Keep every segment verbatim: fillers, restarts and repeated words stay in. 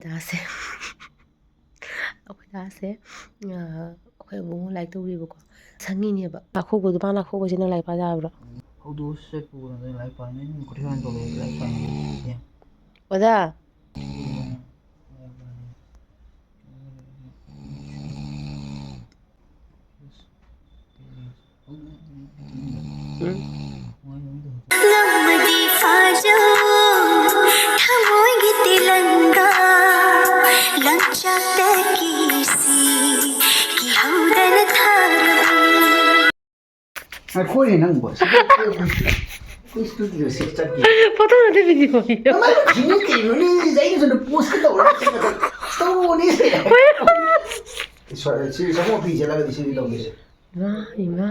ꯗꯥꯁꯦ, ꯑꯩꯈꯣꯏ ꯗꯥꯁꯦ, ꯑ, ꯑꯩꯈꯣꯏ ꯑꯕꯨꯡꯉꯣ ꯂꯥꯏꯔꯤꯛ ꯇꯧꯔꯤꯕꯀꯣ꯫ ꯁꯪꯉꯤꯅꯦꯕ꯫ ꯂꯥꯛꯈꯨꯕꯗꯣ, ꯃꯥ ꯂꯥꯛꯈꯨꯕꯁꯤ ꯅꯪ ꯂꯥꯏꯔꯤꯛ ꯄꯥ ꯌꯥꯕ꯭ꯔꯣ? ꯍꯧꯗꯣꯛꯑꯁꯦ, ꯄꯨꯔꯒ ꯂꯥꯏꯔꯤꯛ ꯄꯥꯅꯤ꯫ ꯑꯩꯅ ꯀꯣꯊꯤ ꯍꯥꯟ ꯇꯧꯔꯒ ꯂꯥꯏꯔꯤꯛ ꯄꯥꯅꯤ꯫ ꯑꯣꯖꯥ꯫ ꯎꯝ꯫ ꯉꯝꯃꯗꯤ ꯐꯥꯖꯧ, ꯊꯃꯣꯏꯒꯤ ꯇꯦꯂꯪꯒꯥ, ꯂꯪꯆꯥꯛꯇ ꯀꯤꯁꯤ, ꯀꯤꯍꯧꯗꯅ ꯊꯥꯔꯕꯅꯤ꯫ ꯑꯩꯈꯣꯏꯅꯦ ꯅꯪꯕꯣ꯫ ꯑꯩꯈꯣꯏ ꯁ꯭ꯇꯨꯗꯤꯑꯣꯁꯤ ꯆꯠꯀꯦ꯫ ꯐꯣꯇꯣ ꯅꯠꯇꯦ, ꯚꯤꯗꯤꯑꯣꯅꯤ꯫ ꯅꯃꯥꯏ ꯊꯤꯅꯤ ꯀꯩꯅꯣꯅꯦ, ꯑꯩꯅꯁꯨ ꯄꯣꯁꯀ ꯇꯧꯔꯒ ꯇꯧꯔꯨꯅꯤ꯫ ꯍꯣꯏ꯫ ꯁꯤ ꯁꯃꯨ ꯐꯤ ꯁꯦꯠꯂꯒꯗꯤ ꯁꯤꯅꯤ ꯇꯧꯗꯣꯏꯁꯦ꯫ ꯏꯃꯥ, ꯏꯃꯥ꯫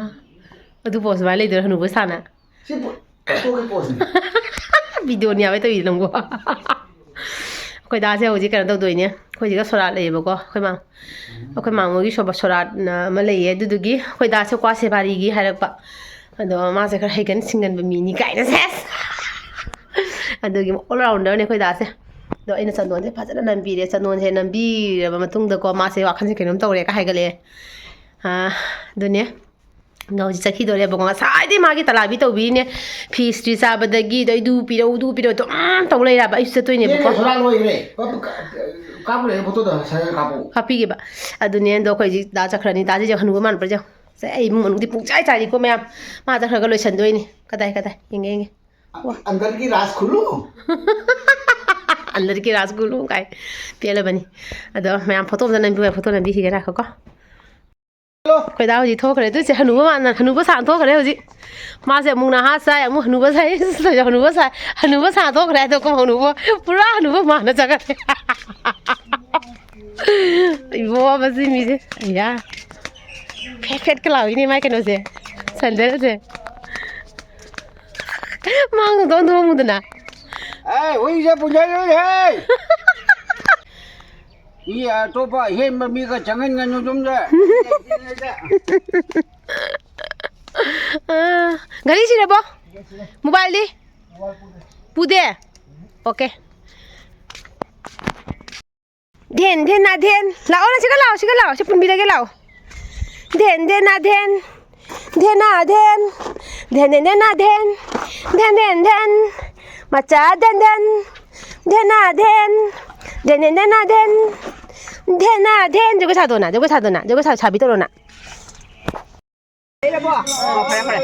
ꯑꯗꯨ ꯄꯣꯁ ꯃꯥꯏ ꯂꯩꯗꯣꯏꯔꯥ ꯍꯅꯨꯕ ꯁꯥꯅ? ꯁꯤ ꯄꯣ-, ꯐꯣꯇꯣꯒꯤ ꯄꯣꯁꯅꯤ꯫ ꯚꯤꯗꯤꯑꯣꯅꯤ ꯍꯥꯏꯕ ꯇꯧꯔꯤꯁꯦ ꯅꯪꯕꯨ꯫ ꯑꯩꯈꯣꯏ ꯗꯥꯁꯦ ꯍꯧꯖꯤꯛ ꯀꯩꯅꯣ ꯇꯧꯗꯣꯏꯅꯦ꯫ ꯑꯩꯈꯣꯏꯁꯤꯒ ꯁꯣꯔꯥꯠ ꯂꯩꯌꯦꯕꯀꯣ꯫ ꯑꯩꯈꯣꯏ ꯃꯥ-, ꯑꯩꯈꯣꯏ ꯃꯥ ꯃꯣꯏꯒꯤ ꯁꯣꯕ-, ꯁꯣꯔꯥꯠꯅ ꯑꯃ ꯂꯩꯌꯦ꯫ ꯑꯗꯨꯗꯨꯒꯤ ꯑꯩꯈꯣꯏ ꯗꯥꯁꯦ ꯀ꯭ꯋꯥ ꯁꯦꯕꯥꯔꯤꯒꯤ ꯍꯥꯏꯔꯛꯄ꯫ ꯑꯗꯣ ꯃꯥꯁꯦ ꯈꯔ ꯍꯩꯒꯟ ꯁꯤꯡꯒꯟꯕ ꯃꯤꯅꯤ ꯀꯥꯏꯅ, ꯁꯦꯁ! ꯑꯗꯨꯒꯤ all rounder ꯅꯦ ꯑꯩꯈꯣꯏ ꯗꯥꯁꯦ꯫ ꯑꯗꯣ ꯑꯩꯅ ꯆꯟꯗꯣꯟꯁꯦ ꯐꯖꯅ ꯅꯝꯕꯤꯔꯦ꯫ ꯆꯟꯗꯣꯟꯁꯦ ꯅꯝꯕꯤꯔꯕ ꯃꯇꯨꯡꯗꯀꯣ, ꯃꯥꯁꯦ ꯋꯥꯈꯜꯁꯦ ꯀꯩꯅꯣꯝ ꯇꯧꯔꯦꯒ ꯍꯥꯏꯒꯠꯂꯛꯑꯦ꯫ ꯑꯥ, ꯑꯗꯨꯅꯦ꯫ ꯑꯗꯣ ꯍꯧꯖꯤꯛ ꯆꯠꯈꯤꯗꯣꯔꯦꯕꯀꯣ꯫ ꯉꯁꯥꯏꯗꯩ ꯃꯥꯒꯤ ꯇꯂꯥꯕꯤ ꯇꯧꯕꯤꯔꯤꯅꯦ꯫ ꯐꯤ ꯏꯁꯇ꯭ꯔꯤ ꯆꯥꯕꯗꯒꯤ, ꯑꯗꯣ ꯑꯩ ꯗꯨ ꯄꯤꯔꯛꯎ, ꯗꯨ ꯄꯤꯔꯛꯎ ꯑꯗꯨꯝ ꯇꯧ ꯂꯩꯔꯕ꯫ ꯑꯩꯁꯨ ꯆꯠꯇꯣꯏꯅꯦꯕꯀꯣ꯫ ꯌꯦꯡꯉꯦ, ꯁꯣꯔꯥ ꯂꯣꯏꯈ꯭ꯔꯦ꯫ ꯀꯥꯞ-, ꯀꯥꯞ-, ꯀꯥꯞꯄ ꯂꯣꯏꯔꯦ ꯐꯣꯇꯣꯗꯣ, ꯁꯥꯏ ꯀꯥꯞꯄꯛꯑꯣ꯫ ꯀꯥꯞꯄꯤꯒꯦꯕ꯫ ꯑꯗꯨꯅꯦ ꯑꯗꯣ ꯑꯩꯈꯣꯏ ꯍꯧꯖꯤꯛ ꯗꯥ ꯆꯠꯈ꯭ꯔꯅꯤ꯫ ꯗꯥꯁꯤꯁꯨ ꯍꯅꯨꯕ ꯃꯥꯟꯕ꯭ꯔꯥ ꯌꯦꯡꯉꯣ꯫ ꯁꯦ, ꯑꯩ ꯏꯃꯨꯡ ꯃꯅꯨꯡꯗꯤ ꯄꯨꯡꯆꯥꯏ ꯆꯥꯏꯔꯤꯀꯣ ꯃꯌꯥꯝ꯫ ꯃꯥ ꯆꯠꯈ꯭ꯔꯒ ꯂꯣꯏꯁꯟꯗꯣꯏꯅꯤ꯫ ꯀꯗꯥꯏ, ꯀꯗꯥꯏ? ꯌꯦꯡꯒꯦ, ꯌꯦꯡꯒꯦ꯫ ꯋꯥ꯫ ꯑꯟꯗꯔꯒꯤ ꯔꯥꯖ ꯈꯨꯂꯨ꯫ ꯑꯟꯗꯔꯒꯤ ꯔꯥꯖ ꯈꯨꯂꯨ ꯀꯥꯏ꯫ ꯄꯦꯜꯂꯕꯅꯤ꯫ ꯑꯗꯣ ꯃꯌꯥꯝ ꯐꯣꯇꯣ ꯑꯝꯇ ꯅꯝꯕꯤꯌꯨ, ꯐꯣꯇꯣ ꯅꯝꯕꯤꯈꯤꯒꯦ, ꯉꯥꯏꯈꯣꯀꯣ꯫ ꯍꯜꯂꯣ꯫ ꯑꯩꯈꯣꯏ ꯗꯥ ꯍꯧꯖꯤꯛ ꯊꯣꯛꯈ꯭ꯔꯦ꯫ ꯑꯗꯨ ꯁꯤ ꯍꯅꯨꯕ ꯃꯥꯟꯅ-, ꯍꯅꯨꯕ ꯁꯥꯅ ꯊꯣꯛꯈ꯭ꯔꯦ ꯍꯧꯖꯤꯛ꯫ ꯃꯥꯁꯦ ꯑꯃꯨꯛ ꯅꯍꯥ ꯁꯥꯏ, ꯑꯃꯨꯛ ꯍꯅꯨꯕ ꯁꯥꯏ, ꯍꯅꯨꯕ ꯁꯥꯅ ꯊꯣꯛꯈ꯭ꯔꯦ꯫ ꯑꯗꯣ ꯀꯣ ꯍꯅꯨꯕ, ꯄꯨꯔꯥ ꯍꯅꯨꯕ ꯃꯥꯟꯅ ꯆꯠꯈ꯭ꯔꯦ꯫ ꯏꯕꯣ, ꯃꯁꯤ ꯃꯤꯁꯦ꯫ ꯑꯌꯥ꯫ ꯐꯦꯠ ꯐꯦꯠꯀ ꯂꯥꯎꯏꯅꯦ ꯃꯥꯏ ꯀꯩꯅꯣꯁꯦ꯫ ꯁꯦꯟꯗꯜꯁꯦ꯫ ꯃꯥꯡꯗꯣ ꯑꯝꯇ ꯃꯃꯨꯗꯅ꯫ ꯑꯦ, ꯍꯨꯏꯁꯦ ꯄꯨꯖꯔꯣꯏꯍꯦ! ꯃꯤ ꯑꯇꯣꯞꯄ ꯑꯍꯦꯟꯕ ꯃꯤꯒ ꯆꯪꯍꯟꯒꯅꯨ ꯌꯨꯝꯗ꯫ ꯑꯥ, ꯘꯔꯤ ꯁꯤꯔꯕꯣ? ꯃꯣꯕꯥꯏꯜꯗꯤ? ꯄꯨꯗꯦ? ꯑꯣꯀꯦ꯫ ꯙꯦꯟ ꯙꯦꯟ ꯅꯥ ꯙꯦꯟ꯫ ꯂꯥꯛꯑꯣ ꯅ ꯁꯤꯒ ꯂꯥꯛꯑꯣ, ꯁꯤꯒ ꯂꯥꯛꯑꯣ, ꯁꯤ ꯄꯨꯟꯕꯤꯔꯒꯦ ꯂꯥꯛꯑꯣ꯫ ꯙꯦꯟ ꯙꯦꯟ ꯅꯥ ꯙꯦꯟ꯫ ꯙꯦꯟ ꯅꯥ ꯙꯦꯟ꯫ ꯙꯦꯟ ꯙꯦꯟ ꯙꯦꯟ ꯙꯦꯟ꯫ ꯃꯆꯥ ꯙꯦꯟ ꯙꯦꯟ꯫ ꯙꯦꯟ ꯅꯥ ꯙꯦꯟ꯫ ꯙꯦꯟ ꯙꯦꯟ ꯙꯦꯟ ꯅꯥ ꯙꯦꯟ꯫ ꯙꯦꯟ ꯅꯥ ꯙꯦꯟ꯫ ꯖꯒꯣꯏ ꯁꯥꯗꯣꯅ, ꯖꯒꯣꯏ ꯁꯥꯗꯣꯅ, ꯖꯒꯣꯏ ꯁꯥ-, ꯁꯥꯕꯤ ꯇꯧꯔꯣꯅ꯫ ꯂꯩꯔꯕꯣ? ꯑꯣ, ꯐꯔꯦ, ꯐꯔꯦ꯫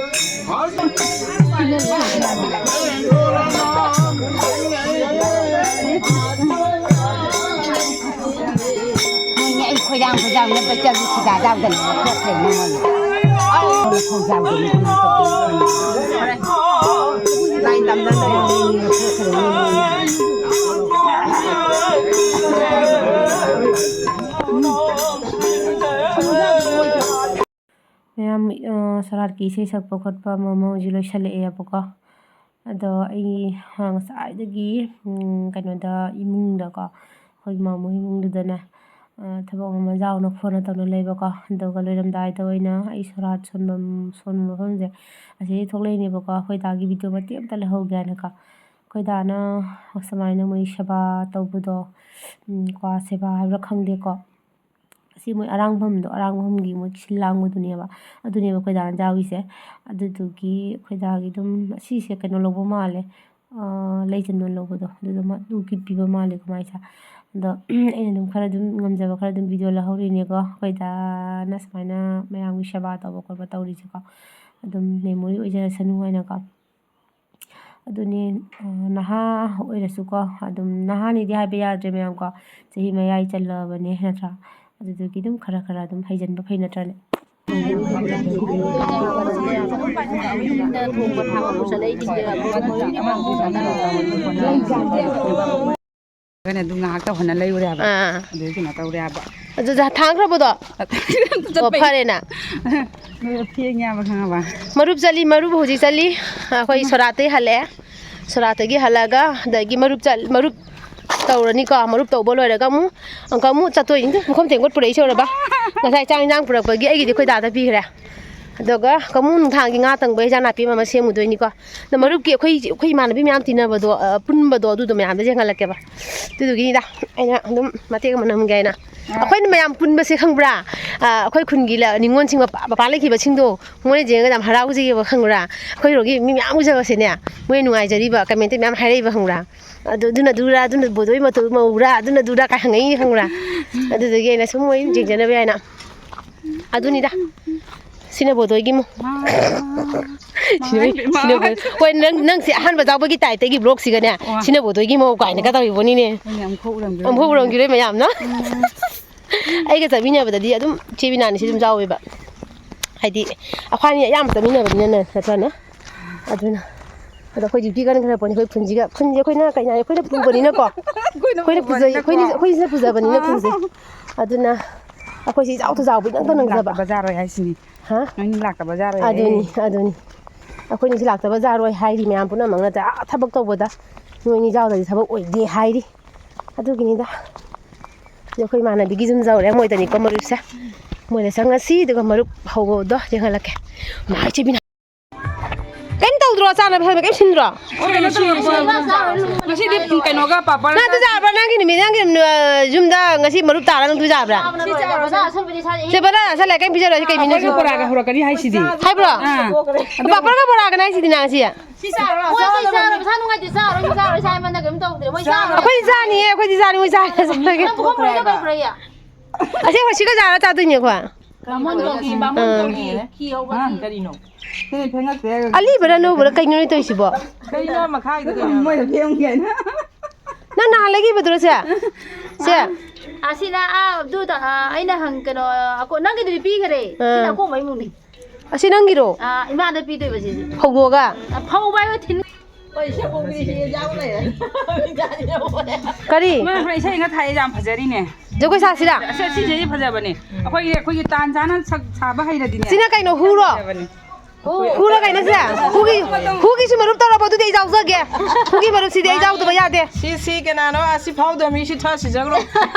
ꯃꯣꯏꯅꯦ ꯑꯩ ꯈꯣꯏꯔꯥꯡ ꯈꯣꯏꯔꯥꯡ ꯅꯠꯇ ꯆꯠꯂꯨ ꯁꯤꯗꯥ ꯌꯥꯎꯗꯅ ꯊꯣꯛꯈ꯭ꯔꯦ ꯃꯉꯣꯟꯗ꯫ ꯈꯣꯡꯖꯥꯎꯗꯅ ꯀꯩꯅꯣ ꯇꯧꯗꯅ ꯈꯪꯗꯦ꯫ ꯂꯥꯏ ꯇꯝꯗꯅ ꯂꯩ꯫ ꯊꯣꯛꯈ꯭ꯔꯦ ꯃꯉꯣꯟꯗ꯫ ꯃꯌꯥꯝ, ꯑ, ꯁꯣꯔꯥꯠꯀꯤ ꯏꯁꯩ ꯁꯛꯄ ꯈꯣꯠꯄ ꯑꯃ ꯑꯃ ꯍꯧꯖꯤꯛ ꯂꯣꯏꯁꯜꯂꯛꯑꯦꯕꯀꯣ꯫ ꯑꯗꯣ ꯑꯩ, ꯑ, ꯉꯁꯥꯏꯗꯒꯤ, ꯎꯝ, ꯀꯩꯅꯣꯗ, ꯏꯃꯨꯡꯗꯀꯣ, ꯑꯩꯈꯣꯏ ꯃꯥꯃꯣ ꯏꯃꯨꯡꯗꯨꯗꯅꯦ, ꯑ, ꯊꯕꯛ ꯑꯃ ꯌꯥꯎꯅ ꯈꯣꯠꯅ ꯇꯧꯅ ꯂꯩꯕꯀꯣ꯫ ꯑꯗꯨꯒ ꯂꯣꯏꯔꯝꯗꯥꯏꯗ ꯑꯣꯏꯅ ꯑꯩ ꯁꯣꯔꯥꯠ ꯁꯣꯟꯕꯝ, ꯁꯣꯟꯕ ꯃꯐꯝꯁꯦ ꯑꯁꯤꯗꯒꯤ ꯊꯣꯛꯂꯛꯏꯅꯦꯕꯀꯣ꯫ ꯑꯩꯈꯣꯏ ꯗꯥꯒꯤ ꯚꯤꯗꯤꯑꯣ ꯃꯇꯦꯛ ꯑꯃꯇ ꯂꯧꯍꯧꯒꯦ ꯍꯥꯏꯅꯀꯣ꯫ ꯑꯩꯈꯣꯏ ꯗꯥꯅ ꯁꯨꯃꯥꯏꯅ ꯃꯣꯏ ꯁꯦꯕꯥ ꯇꯧꯕꯗꯣ, ꯎꯝ, ꯀ꯭ꯋꯥ ꯁꯦꯕꯥ ꯍꯥꯏꯕ꯭ꯔꯥ ꯈꯪꯗꯦꯀꯣ꯫ ꯑꯁꯤ ꯃꯣꯏ ꯑꯔꯥꯡꯐꯝꯗꯣ, ꯑꯔꯥꯡꯐꯝꯒꯤ ꯃꯣꯏ ꯁꯤꯜ ꯂꯥꯡꯕꯗꯨꯅꯦꯕ꯫ ꯑꯗꯨꯅꯦꯕ ꯑꯩꯈꯣꯏ ꯗꯥꯅ ꯌꯥꯎꯔꯤꯁꯦ꯫ ꯑꯗꯨꯗꯨꯒꯤ ꯑꯩꯈꯣꯏ ꯗꯥꯒꯤ ꯑꯗꯨꯝ ꯑꯁꯤꯁꯦ ꯀꯩꯅꯣ ꯂꯧꯕ ꯃꯥꯜꯂꯦ, ꯑꯥ, ꯂꯩ ꯆꯟꯗꯣꯟ ꯂꯧꯕꯗꯣ, ꯑꯗꯨꯗꯣ ꯃꯥ ꯑꯗꯨꯒꯤ ꯄꯤꯕ ꯃꯥꯜꯂꯦꯀꯣ ꯃꯥꯏꯁꯦ꯫ ꯑꯗꯣ ꯑꯩꯅ ꯑꯗꯨꯝ ꯈꯔ ꯑꯗꯨꯝ ꯉꯝꯖꯕ ꯈꯔ ꯑꯗꯨꯝ ꯚꯤꯗꯤꯑꯣ ꯂꯧꯍꯧꯔꯤꯅꯦꯀꯣ꯫ ꯑꯩꯈꯣꯏ ꯗꯥꯅ ꯁꯨꯃꯥꯏꯅ ꯃꯌꯥꯝꯒꯤ ꯁꯦꯕꯥ ꯇꯧꯕ ꯈꯣꯠꯄ ꯇꯧꯔꯤꯁꯦꯀꯣ꯫ ꯑꯗꯨꯝ ꯃꯦꯃꯣꯔꯤ ꯑꯣꯏꯖꯔꯁꯅꯨ ꯍꯥꯏꯅꯀꯣ꯫ ꯑꯗꯨꯅꯤ, ꯑ, ꯅꯍꯥ ꯑꯣꯏꯔꯁꯨꯀꯣ, ꯑꯗꯨꯝ ꯅꯍꯥꯅꯤꯗꯤ ꯍꯥꯏꯕ ꯌꯥꯗ꯭ꯔꯦ ꯃꯌꯥꯝꯀꯣ, ꯆꯍꯤ ꯃꯌꯥꯏ ꯆꯜꯂꯕꯅꯦ ꯅꯠꯇ꯭ꯔꯥ? ꯑꯗꯨꯗꯨꯒꯤ ꯑꯗꯨꯝ ꯈꯔ ꯈꯔ ꯑꯗꯨꯝ ꯍꯩꯖꯤꯟꯕ ꯐꯩ ꯅꯠꯇ꯭ꯔꯅꯦ? ꯑꯩꯈꯣꯏꯅ ꯑꯗꯨ ꯉꯥꯏꯍꯥꯛ ꯇꯧꯍꯟꯅ ꯂꯩꯔꯨꯔꯦ ꯍꯥꯏꯕ꯫ ꯑꯥ꯫ ꯑꯗꯨꯒꯤ ꯀꯩꯅꯣ ꯇꯧꯔꯦ ꯍꯥꯏꯕ꯫ ꯑꯗꯨꯗ ꯊꯥꯡꯈ꯭ꯔꯕꯗꯣ? ꯑꯣ, ꯆꯠꯄꯩ꯫ ꯐꯔꯦꯅ꯫ ꯅꯣꯏ ꯊꯦꯡꯉꯦ ꯍꯥꯏꯕ ꯈꯪꯉꯕ? ꯃꯔꯨꯞ ꯆꯠꯂꯤ, ꯃꯔꯨꯞ ꯍꯧꯖꯤꯛ ꯆꯠꯂꯤ꯫ ꯑꯩꯈꯣꯏ ꯁꯣꯔꯥꯠꯇꯩ ꯍꯜꯂꯛꯑꯦ꯫ ꯁꯣꯔꯥꯠꯇꯒꯤ ꯍꯜꯂꯛꯑꯒ ꯑꯗꯒꯤ ꯃꯔꯨꯞ ꯆꯠ-, ꯃꯔꯨꯞ ꯇꯧꯔꯅꯤꯀꯣ꯫ ꯃꯔꯨꯞ ꯇꯧꯕ ꯂꯣꯏꯔꯒ ꯑꯃꯨꯛ, ꯑꯃꯨꯛꯀ ꯑꯃꯨꯛ ꯆꯠꯇꯣꯏꯅꯤ꯫ ꯄꯨꯈꯝ ꯇꯦꯡꯀꯣꯠ ꯄꯨꯔꯛꯏꯁꯦ ꯎꯔꯕ? ꯉꯁꯥꯏ ꯆꯥꯛ ꯏꯟꯖꯥꯡ ꯄꯨꯔꯛꯄꯒꯤ ꯑꯩꯒꯤꯗꯤ ꯑꯩꯈꯣꯏ ꯗꯥꯗ ꯄꯤꯈ꯭ꯔꯦ꯫ ꯑꯗꯨꯒ ꯀꯃꯨ ꯅꯨꯡꯊꯥꯡꯒꯤ ꯉꯥ ꯇꯪꯕ ꯍꯤꯟꯖꯥꯡ ꯅꯥꯄꯤ ꯑꯃ ꯑꯃ ꯁꯦꯝꯃꯨꯗꯣꯏꯅꯤꯀꯣ꯫ ꯑꯗꯣ ꯃꯔꯨꯞꯀꯤ ꯑꯩꯈꯣꯏ, ꯑꯩꯈꯣꯏ ꯏꯃꯥꯟꯅꯕꯤ ꯃꯌꯥꯝ ꯇꯤꯟꯅꯕꯗꯣ, ꯑ, ꯄꯨꯟꯕꯗꯣ, ꯑꯗꯨꯗꯣ ꯃꯌꯥꯝꯗ ꯌꯦꯡꯍꯜꯂꯛꯀꯦꯕ꯫ ꯑꯗꯨꯗꯨꯒꯤꯅꯤꯗ ꯑꯩꯅ ꯑꯗꯨꯝ ꯃꯇꯦꯛ ꯑꯃ ꯅꯝꯒꯦ ꯍꯥꯏꯅ꯫ ꯑꯩꯈꯣꯏꯅ ꯃꯌꯥꯝ ꯄꯨꯟꯕꯁꯦ ꯈꯪꯕ꯭ꯔꯥ? ꯑ, ꯑꯩꯈꯣꯏ ꯈꯨꯟꯒꯤ ꯂ-, ꯅꯤꯉꯣꯜꯁꯤꯡ ꯃꯄꯥ-, ꯃꯄꯥꯟ ꯂꯩꯈꯤꯕꯁꯤꯡꯗꯣ, ꯃꯣꯏꯅ ꯌꯦꯡꯉꯒ ꯌꯥꯝ ꯍꯔꯥꯎꯖꯩꯌꯦꯕ, ꯈꯪꯕ꯭ꯔꯥ? ꯑꯩꯈꯣꯏꯔꯣꯝꯒꯤ ꯃꯤ ꯃꯌꯥꯝ ꯎꯖꯕꯁꯦꯅꯦ, ꯃꯣꯏꯅ ꯅꯨꯡꯉꯥꯏꯖꯔꯤꯕ, ꯀꯃꯦꯟꯇ ꯃꯌꯥꯝ ꯍꯥꯏꯔꯛꯏꯕ, ꯈꯪꯕ꯭ꯔꯥ? ꯑꯗꯨ, ꯑꯗꯨꯅ ꯑꯗꯨꯔꯥ, ꯑꯗꯨꯅ ꯕꯣꯗꯣꯏ ꯃꯇꯨ ꯃꯧꯔꯥ, ꯑꯗꯨꯅ ꯑꯗꯨꯔꯥ ꯀꯥꯏ ꯍꯪꯉꯛꯏꯅꯤ, ꯈꯪꯕ꯭ꯔꯥ? ꯑꯗꯨꯗꯨꯒꯤ ꯑꯩꯅ ꯁꯨꯝ ꯃꯣꯏ ꯌꯦꯡꯖꯅꯕ ꯍꯥꯏꯅ꯫ ꯑꯗꯨꯅꯤꯗ꯫ ꯁꯤꯅ ꯕꯣꯗꯣꯏꯒꯤ ꯃꯧ꯫ ꯃꯥ, ꯁꯤꯅ, ꯃꯥ, ꯁꯤꯅ ꯃꯥ꯫ ꯕꯣ-, ꯍꯣꯏ, ꯅꯪ, ꯅꯪꯁꯦ ꯑꯍꯥꯟꯕ ꯌꯥꯎꯕꯒꯤ ꯇꯥꯏꯞꯇꯒꯤ vlogꯁꯤꯒꯅꯦ, ꯑꯣ꯫ ꯁꯤꯅ ꯕꯣꯗꯣꯏꯒꯤ ꯃꯧ ꯀꯥꯏꯅꯒ ꯇꯧꯔꯤꯕꯣꯅꯤꯅꯦ꯫ ꯑꯩꯅ ꯑꯃꯨꯛꯈꯛ ꯎꯔꯝꯈꯤꯔꯣꯏ꯫ ꯑꯃꯨꯛꯈꯛ ꯎꯔꯝꯈꯤꯔꯣꯏ ꯃꯌꯥꯝꯅ꯫ ꯎꯝ꯫ ꯑꯩꯒ ꯆꯠꯃꯤꯟꯅꯕꯗꯗꯤ ꯑꯗꯨꯝ ꯆꯦ ꯕꯤꯅꯥꯅꯤꯁꯤ ꯑꯗꯨꯝ ꯌꯥꯎꯋꯦꯕ꯫ ꯍꯥꯏꯗꯤ ꯑꯩꯈꯣꯏꯅꯤ ꯑꯌꯥꯝꯕ ꯆꯠꯃꯤꯟꯅꯕꯅꯤꯅꯅꯦ, ꯅꯠꯇ꯭ꯔꯅꯦ? ꯑꯗꯨꯅ꯫ ꯑꯗꯣ ꯑꯩꯈꯣꯏ duty ꯀꯟ ꯈꯔ ꯄꯣꯠꯅꯤ꯫ ꯑꯩꯈꯣꯏ ꯐꯨꯟꯁꯤꯒ, ꯐꯨꯟꯁꯦ ꯑꯩꯈꯣꯏꯅ ꯀꯩꯅ, ꯑꯩꯈꯣꯏꯅ ꯄꯨꯕꯅꯤꯅꯀꯣ꯫ ꯑꯩꯈꯣꯏꯅ ꯑꯩꯈꯣꯏꯅ ꯄꯨꯖꯩ, ꯄꯨꯕꯅꯤꯅꯀꯣ꯫ ꯑꯩꯈꯣꯏꯅ, ꯑꯩꯈꯣꯏꯁꯤꯅ ꯄꯨꯖꯕꯅꯤꯅ ꯑꯥ꯫ ꯐꯨꯟꯁꯦ꯫ ꯑꯗꯨꯅ ꯑꯩꯈꯣꯏꯁꯦ ꯏꯆꯥꯎ ꯊꯨꯖꯥꯎꯕꯤ ꯉꯥꯛꯇ ꯅꯪꯖꯕ꯫ ꯂꯥꯛꯇꯕ ꯌꯥꯔꯣꯏ ꯍꯥꯏꯁꯤꯅꯤ꯫ ꯍꯥ? ꯅꯪ ꯂꯥꯛꯇꯕ ꯌꯥꯔꯣꯏ꯫ ꯑꯗꯨꯅꯤ, ꯑꯗꯨꯅꯤ꯫ ꯑꯩꯈꯣꯏꯅꯤꯁꯦ ꯂꯥꯛꯇꯕ ꯌꯥꯔꯣꯏ ꯍꯥꯏꯔꯤ ꯃꯌꯥꯝ ꯄꯨꯝꯅꯃꯛꯅ꯫ ꯑꯥ, ꯊꯕꯛ ꯇꯧꯕꯗ ꯅꯣꯏꯅꯤ ꯌꯥꯎꯗ꯭ꯔꯗꯤ ꯊꯕꯛ ꯑꯣꯏꯗꯦ ꯍꯥꯏꯔꯤ꯫ ꯑꯗꯨꯒꯤꯅꯤꯗ꯫ ꯑꯗꯣ ꯑꯩꯈꯣꯏ ꯏꯃꯥꯟꯅꯕꯤꯒꯤ ꯌꯨꯝ ꯌꯧꯔꯦ, ꯃꯣꯏꯗꯅꯤꯀꯣ ꯃꯔꯨꯞꯁꯦ꯫ ꯃꯣꯏꯗ ꯆꯪꯉꯁꯤ, ꯑꯗꯨꯒ ꯃꯔꯨꯞ ꯍꯧꯕꯗꯣ ꯌꯦꯡꯍꯜꯂꯛꯀꯦ꯫ ꯃꯥ, ꯏꯆꯦ ꯕꯤꯅꯥ꯫ ꯀꯩꯝ ꯇꯧꯗ꯭ꯔꯣ? ꯆꯥꯅꯕ ꯊꯛꯅꯕ ꯀꯩꯝ ꯁꯤꯟꯗ꯭ꯔꯣ? ꯑꯣ, ꯀꯩꯅꯣ ꯇꯧꯔꯕꯣ? ꯉꯁꯤꯗꯤ ꯀꯩꯅꯣꯒ ꯄꯥꯄꯔ ꯅꯪ ꯑꯗꯨ ꯆꯥꯕ꯭ꯔꯥ? ꯅꯪꯒꯤ ꯅꯨꯃꯤꯠ, ꯅꯪꯒꯤ, ꯑ, ꯌꯨꯝꯗ ꯉꯁꯤ ꯃꯔꯨꯞ ꯇꯥꯔ ꯅꯪ ꯑꯗꯨ ꯆꯥꯕ꯭ꯔꯥ? ꯁꯤ ꯆꯥꯔꯣ, ꯆꯥꯔꯣ꯫ ꯁꯦ, ꯕꯣꯔꯥ ꯆꯥꯁꯜꯂꯦ, ꯀꯩꯝ ꯄꯤꯖꯔꯣꯏ, ꯁꯤ ꯀꯩ ꯄꯥꯄꯔꯒ ꯄꯤꯖꯁꯤ? ꯕꯣꯔꯥꯒ ꯍꯧꯔꯛꯀꯅꯤ ꯍꯥꯏꯁꯤꯗꯤ꯫ ꯍꯥꯏꯕ꯭ꯔꯣ? ꯑꯥ꯫ ꯄꯥꯄꯔꯒ ꯕꯣꯔꯥꯒꯅꯦ ꯍꯥꯏꯁꯤꯗꯤ ꯅꯪ ꯉꯁꯤ꯫ ꯁꯤ ꯆꯥꯔꯣ, ꯃꯣꯏ ꯆꯥꯔꯣ, ꯀꯩ ꯆꯥꯔꯣ? ꯃꯁꯥ ꯅꯨꯡꯉꯥꯏꯇꯦ, ꯆꯥꯔꯣꯏ, ꯃꯤ ꯆꯥꯔꯣꯏ, ꯏꯁꯥ ꯑꯩꯉꯣꯟꯗ ꯀꯩꯝ ꯇꯧꯗ꯭ꯔꯦ, ꯃꯣꯏ ꯆꯥꯔꯣꯏ꯫ ꯑꯩꯈꯣꯏꯗꯤ ꯆꯥꯅꯤꯌꯦ, ꯑꯩꯈꯣꯏꯗꯤ ꯆꯥꯅꯤ, ꯃꯣꯏ ꯆꯥꯔꯦ, ꯆꯥꯔꯒꯦ꯫ ꯅꯪ ꯄꯨꯈꯝ ꯄꯨꯔꯛꯏꯗꯣ ꯀꯩꯗꯧꯕ꯭ꯔꯥ, ꯌꯥ? ꯑꯁꯦꯡꯕ ꯁꯤꯒ ꯆꯥꯔ ꯆꯥꯗꯣꯏꯅꯦ ꯑꯩꯈꯣꯏ꯫ ꯕꯥꯃꯣꯟ ꯀꯧꯒꯤ, ꯕꯥꯃꯣꯟ ꯑꯥ꯫ ꯀꯧꯒꯤ ꯈꯤ ꯍꯧꯕ꯫ ꯍꯥ? ꯀꯔꯤꯅꯣ? ꯁꯤꯅ ꯐꯦꯡꯉꯛꯇꯦ ꯍꯥꯏꯔꯒ꯫ ꯑꯂꯤꯕꯔ ꯑꯅꯧꯕꯔ ꯀꯩꯅꯣ ꯅꯣꯏ ꯇꯧꯔꯤꯁꯤꯕꯣ? ꯀꯩꯅꯣ ꯃꯈꯥꯒꯤꯗꯣ ꯀꯩꯅꯣ? ꯃꯣꯏꯅ ꯐꯦꯡꯒꯦ ꯍꯥꯏꯅ꯫ ꯅꯪ ꯅꯍꯥꯟ ꯂꯩꯈꯤꯕꯗꯨꯔꯣ ꯁꯦ? ꯁꯦ? ꯑꯁꯤꯅ, ꯑꯥ, ꯑꯗꯨꯗ, ꯑꯥ, ꯑꯩꯅ ꯍꯪ-, ꯀꯩꯅꯣ, ꯑꯀꯣ-, ꯅꯪꯒꯤꯗꯨꯗꯤ ꯄꯤꯈꯔꯦ꯫ ꯑꯥ꯫ ꯁꯤꯅ ꯑꯀꯣꯝꯕꯩ ꯃꯨꯛꯅꯤ꯫ ꯑꯁꯤ ꯅꯪꯒꯤꯔꯣ? ꯑꯥ, ꯏꯃꯥꯗ ꯄꯤꯗꯣꯏꯕ ꯁꯤꯁꯦ꯫ ꯐꯧꯗꯣꯛꯑꯒ? ꯑꯥ, ꯐꯧꯕ ꯍꯥꯏꯕ ꯊꯤꯟ-, ꯀꯔꯤ? ꯃꯥ ꯈꯔ ꯏꯁꯩ ꯉꯥ ꯊꯥꯏ, ꯌꯥꯝ ꯐꯖꯔꯤꯅꯦ꯫ ꯖꯒꯣꯏ ꯁꯥꯁꯤꯔꯥ? ꯑꯁ, ꯑꯁꯤꯁꯦ ꯐꯖꯕꯅꯦ꯫ ꯑꯩꯈꯣꯏꯒꯤ, ꯑꯩꯈꯣꯏꯒꯤ ꯇꯥꯟ ꯆꯥꯅ ꯁꯛ ꯁꯥꯕ ꯍꯩꯔꯗꯤꯅꯦ꯫ ꯁꯤꯅ ꯀꯩꯅꯣ, ꯍꯨꯔꯣ? ꯐꯖꯕꯅꯦ꯫ ꯍꯨꯔ ꯀꯩꯅꯣ ꯁꯤꯗ? ꯍꯨꯒꯤ, ꯍꯨꯒꯤꯁꯨ ꯃꯔꯨꯞ ꯇꯧꯔꯕꯣ? ꯑꯗꯨꯗꯤ ꯑꯩ ꯌꯥꯎꯖꯒꯦ꯫ ꯍꯨꯒꯤ ꯃꯔꯨꯞꯁꯤꯗꯤ ꯑꯩ ꯌꯥꯎꯗꯕ ꯌꯥꯗꯦ꯫ ꯁꯤ, ꯁꯤ ꯀꯅꯥꯅꯣ? ꯑꯁꯤ ꯐꯥꯎꯗꯕ ꯃꯤ ꯁꯤ ꯊꯛꯑ ꯁꯤꯖꯈ꯭ꯔꯣ꯫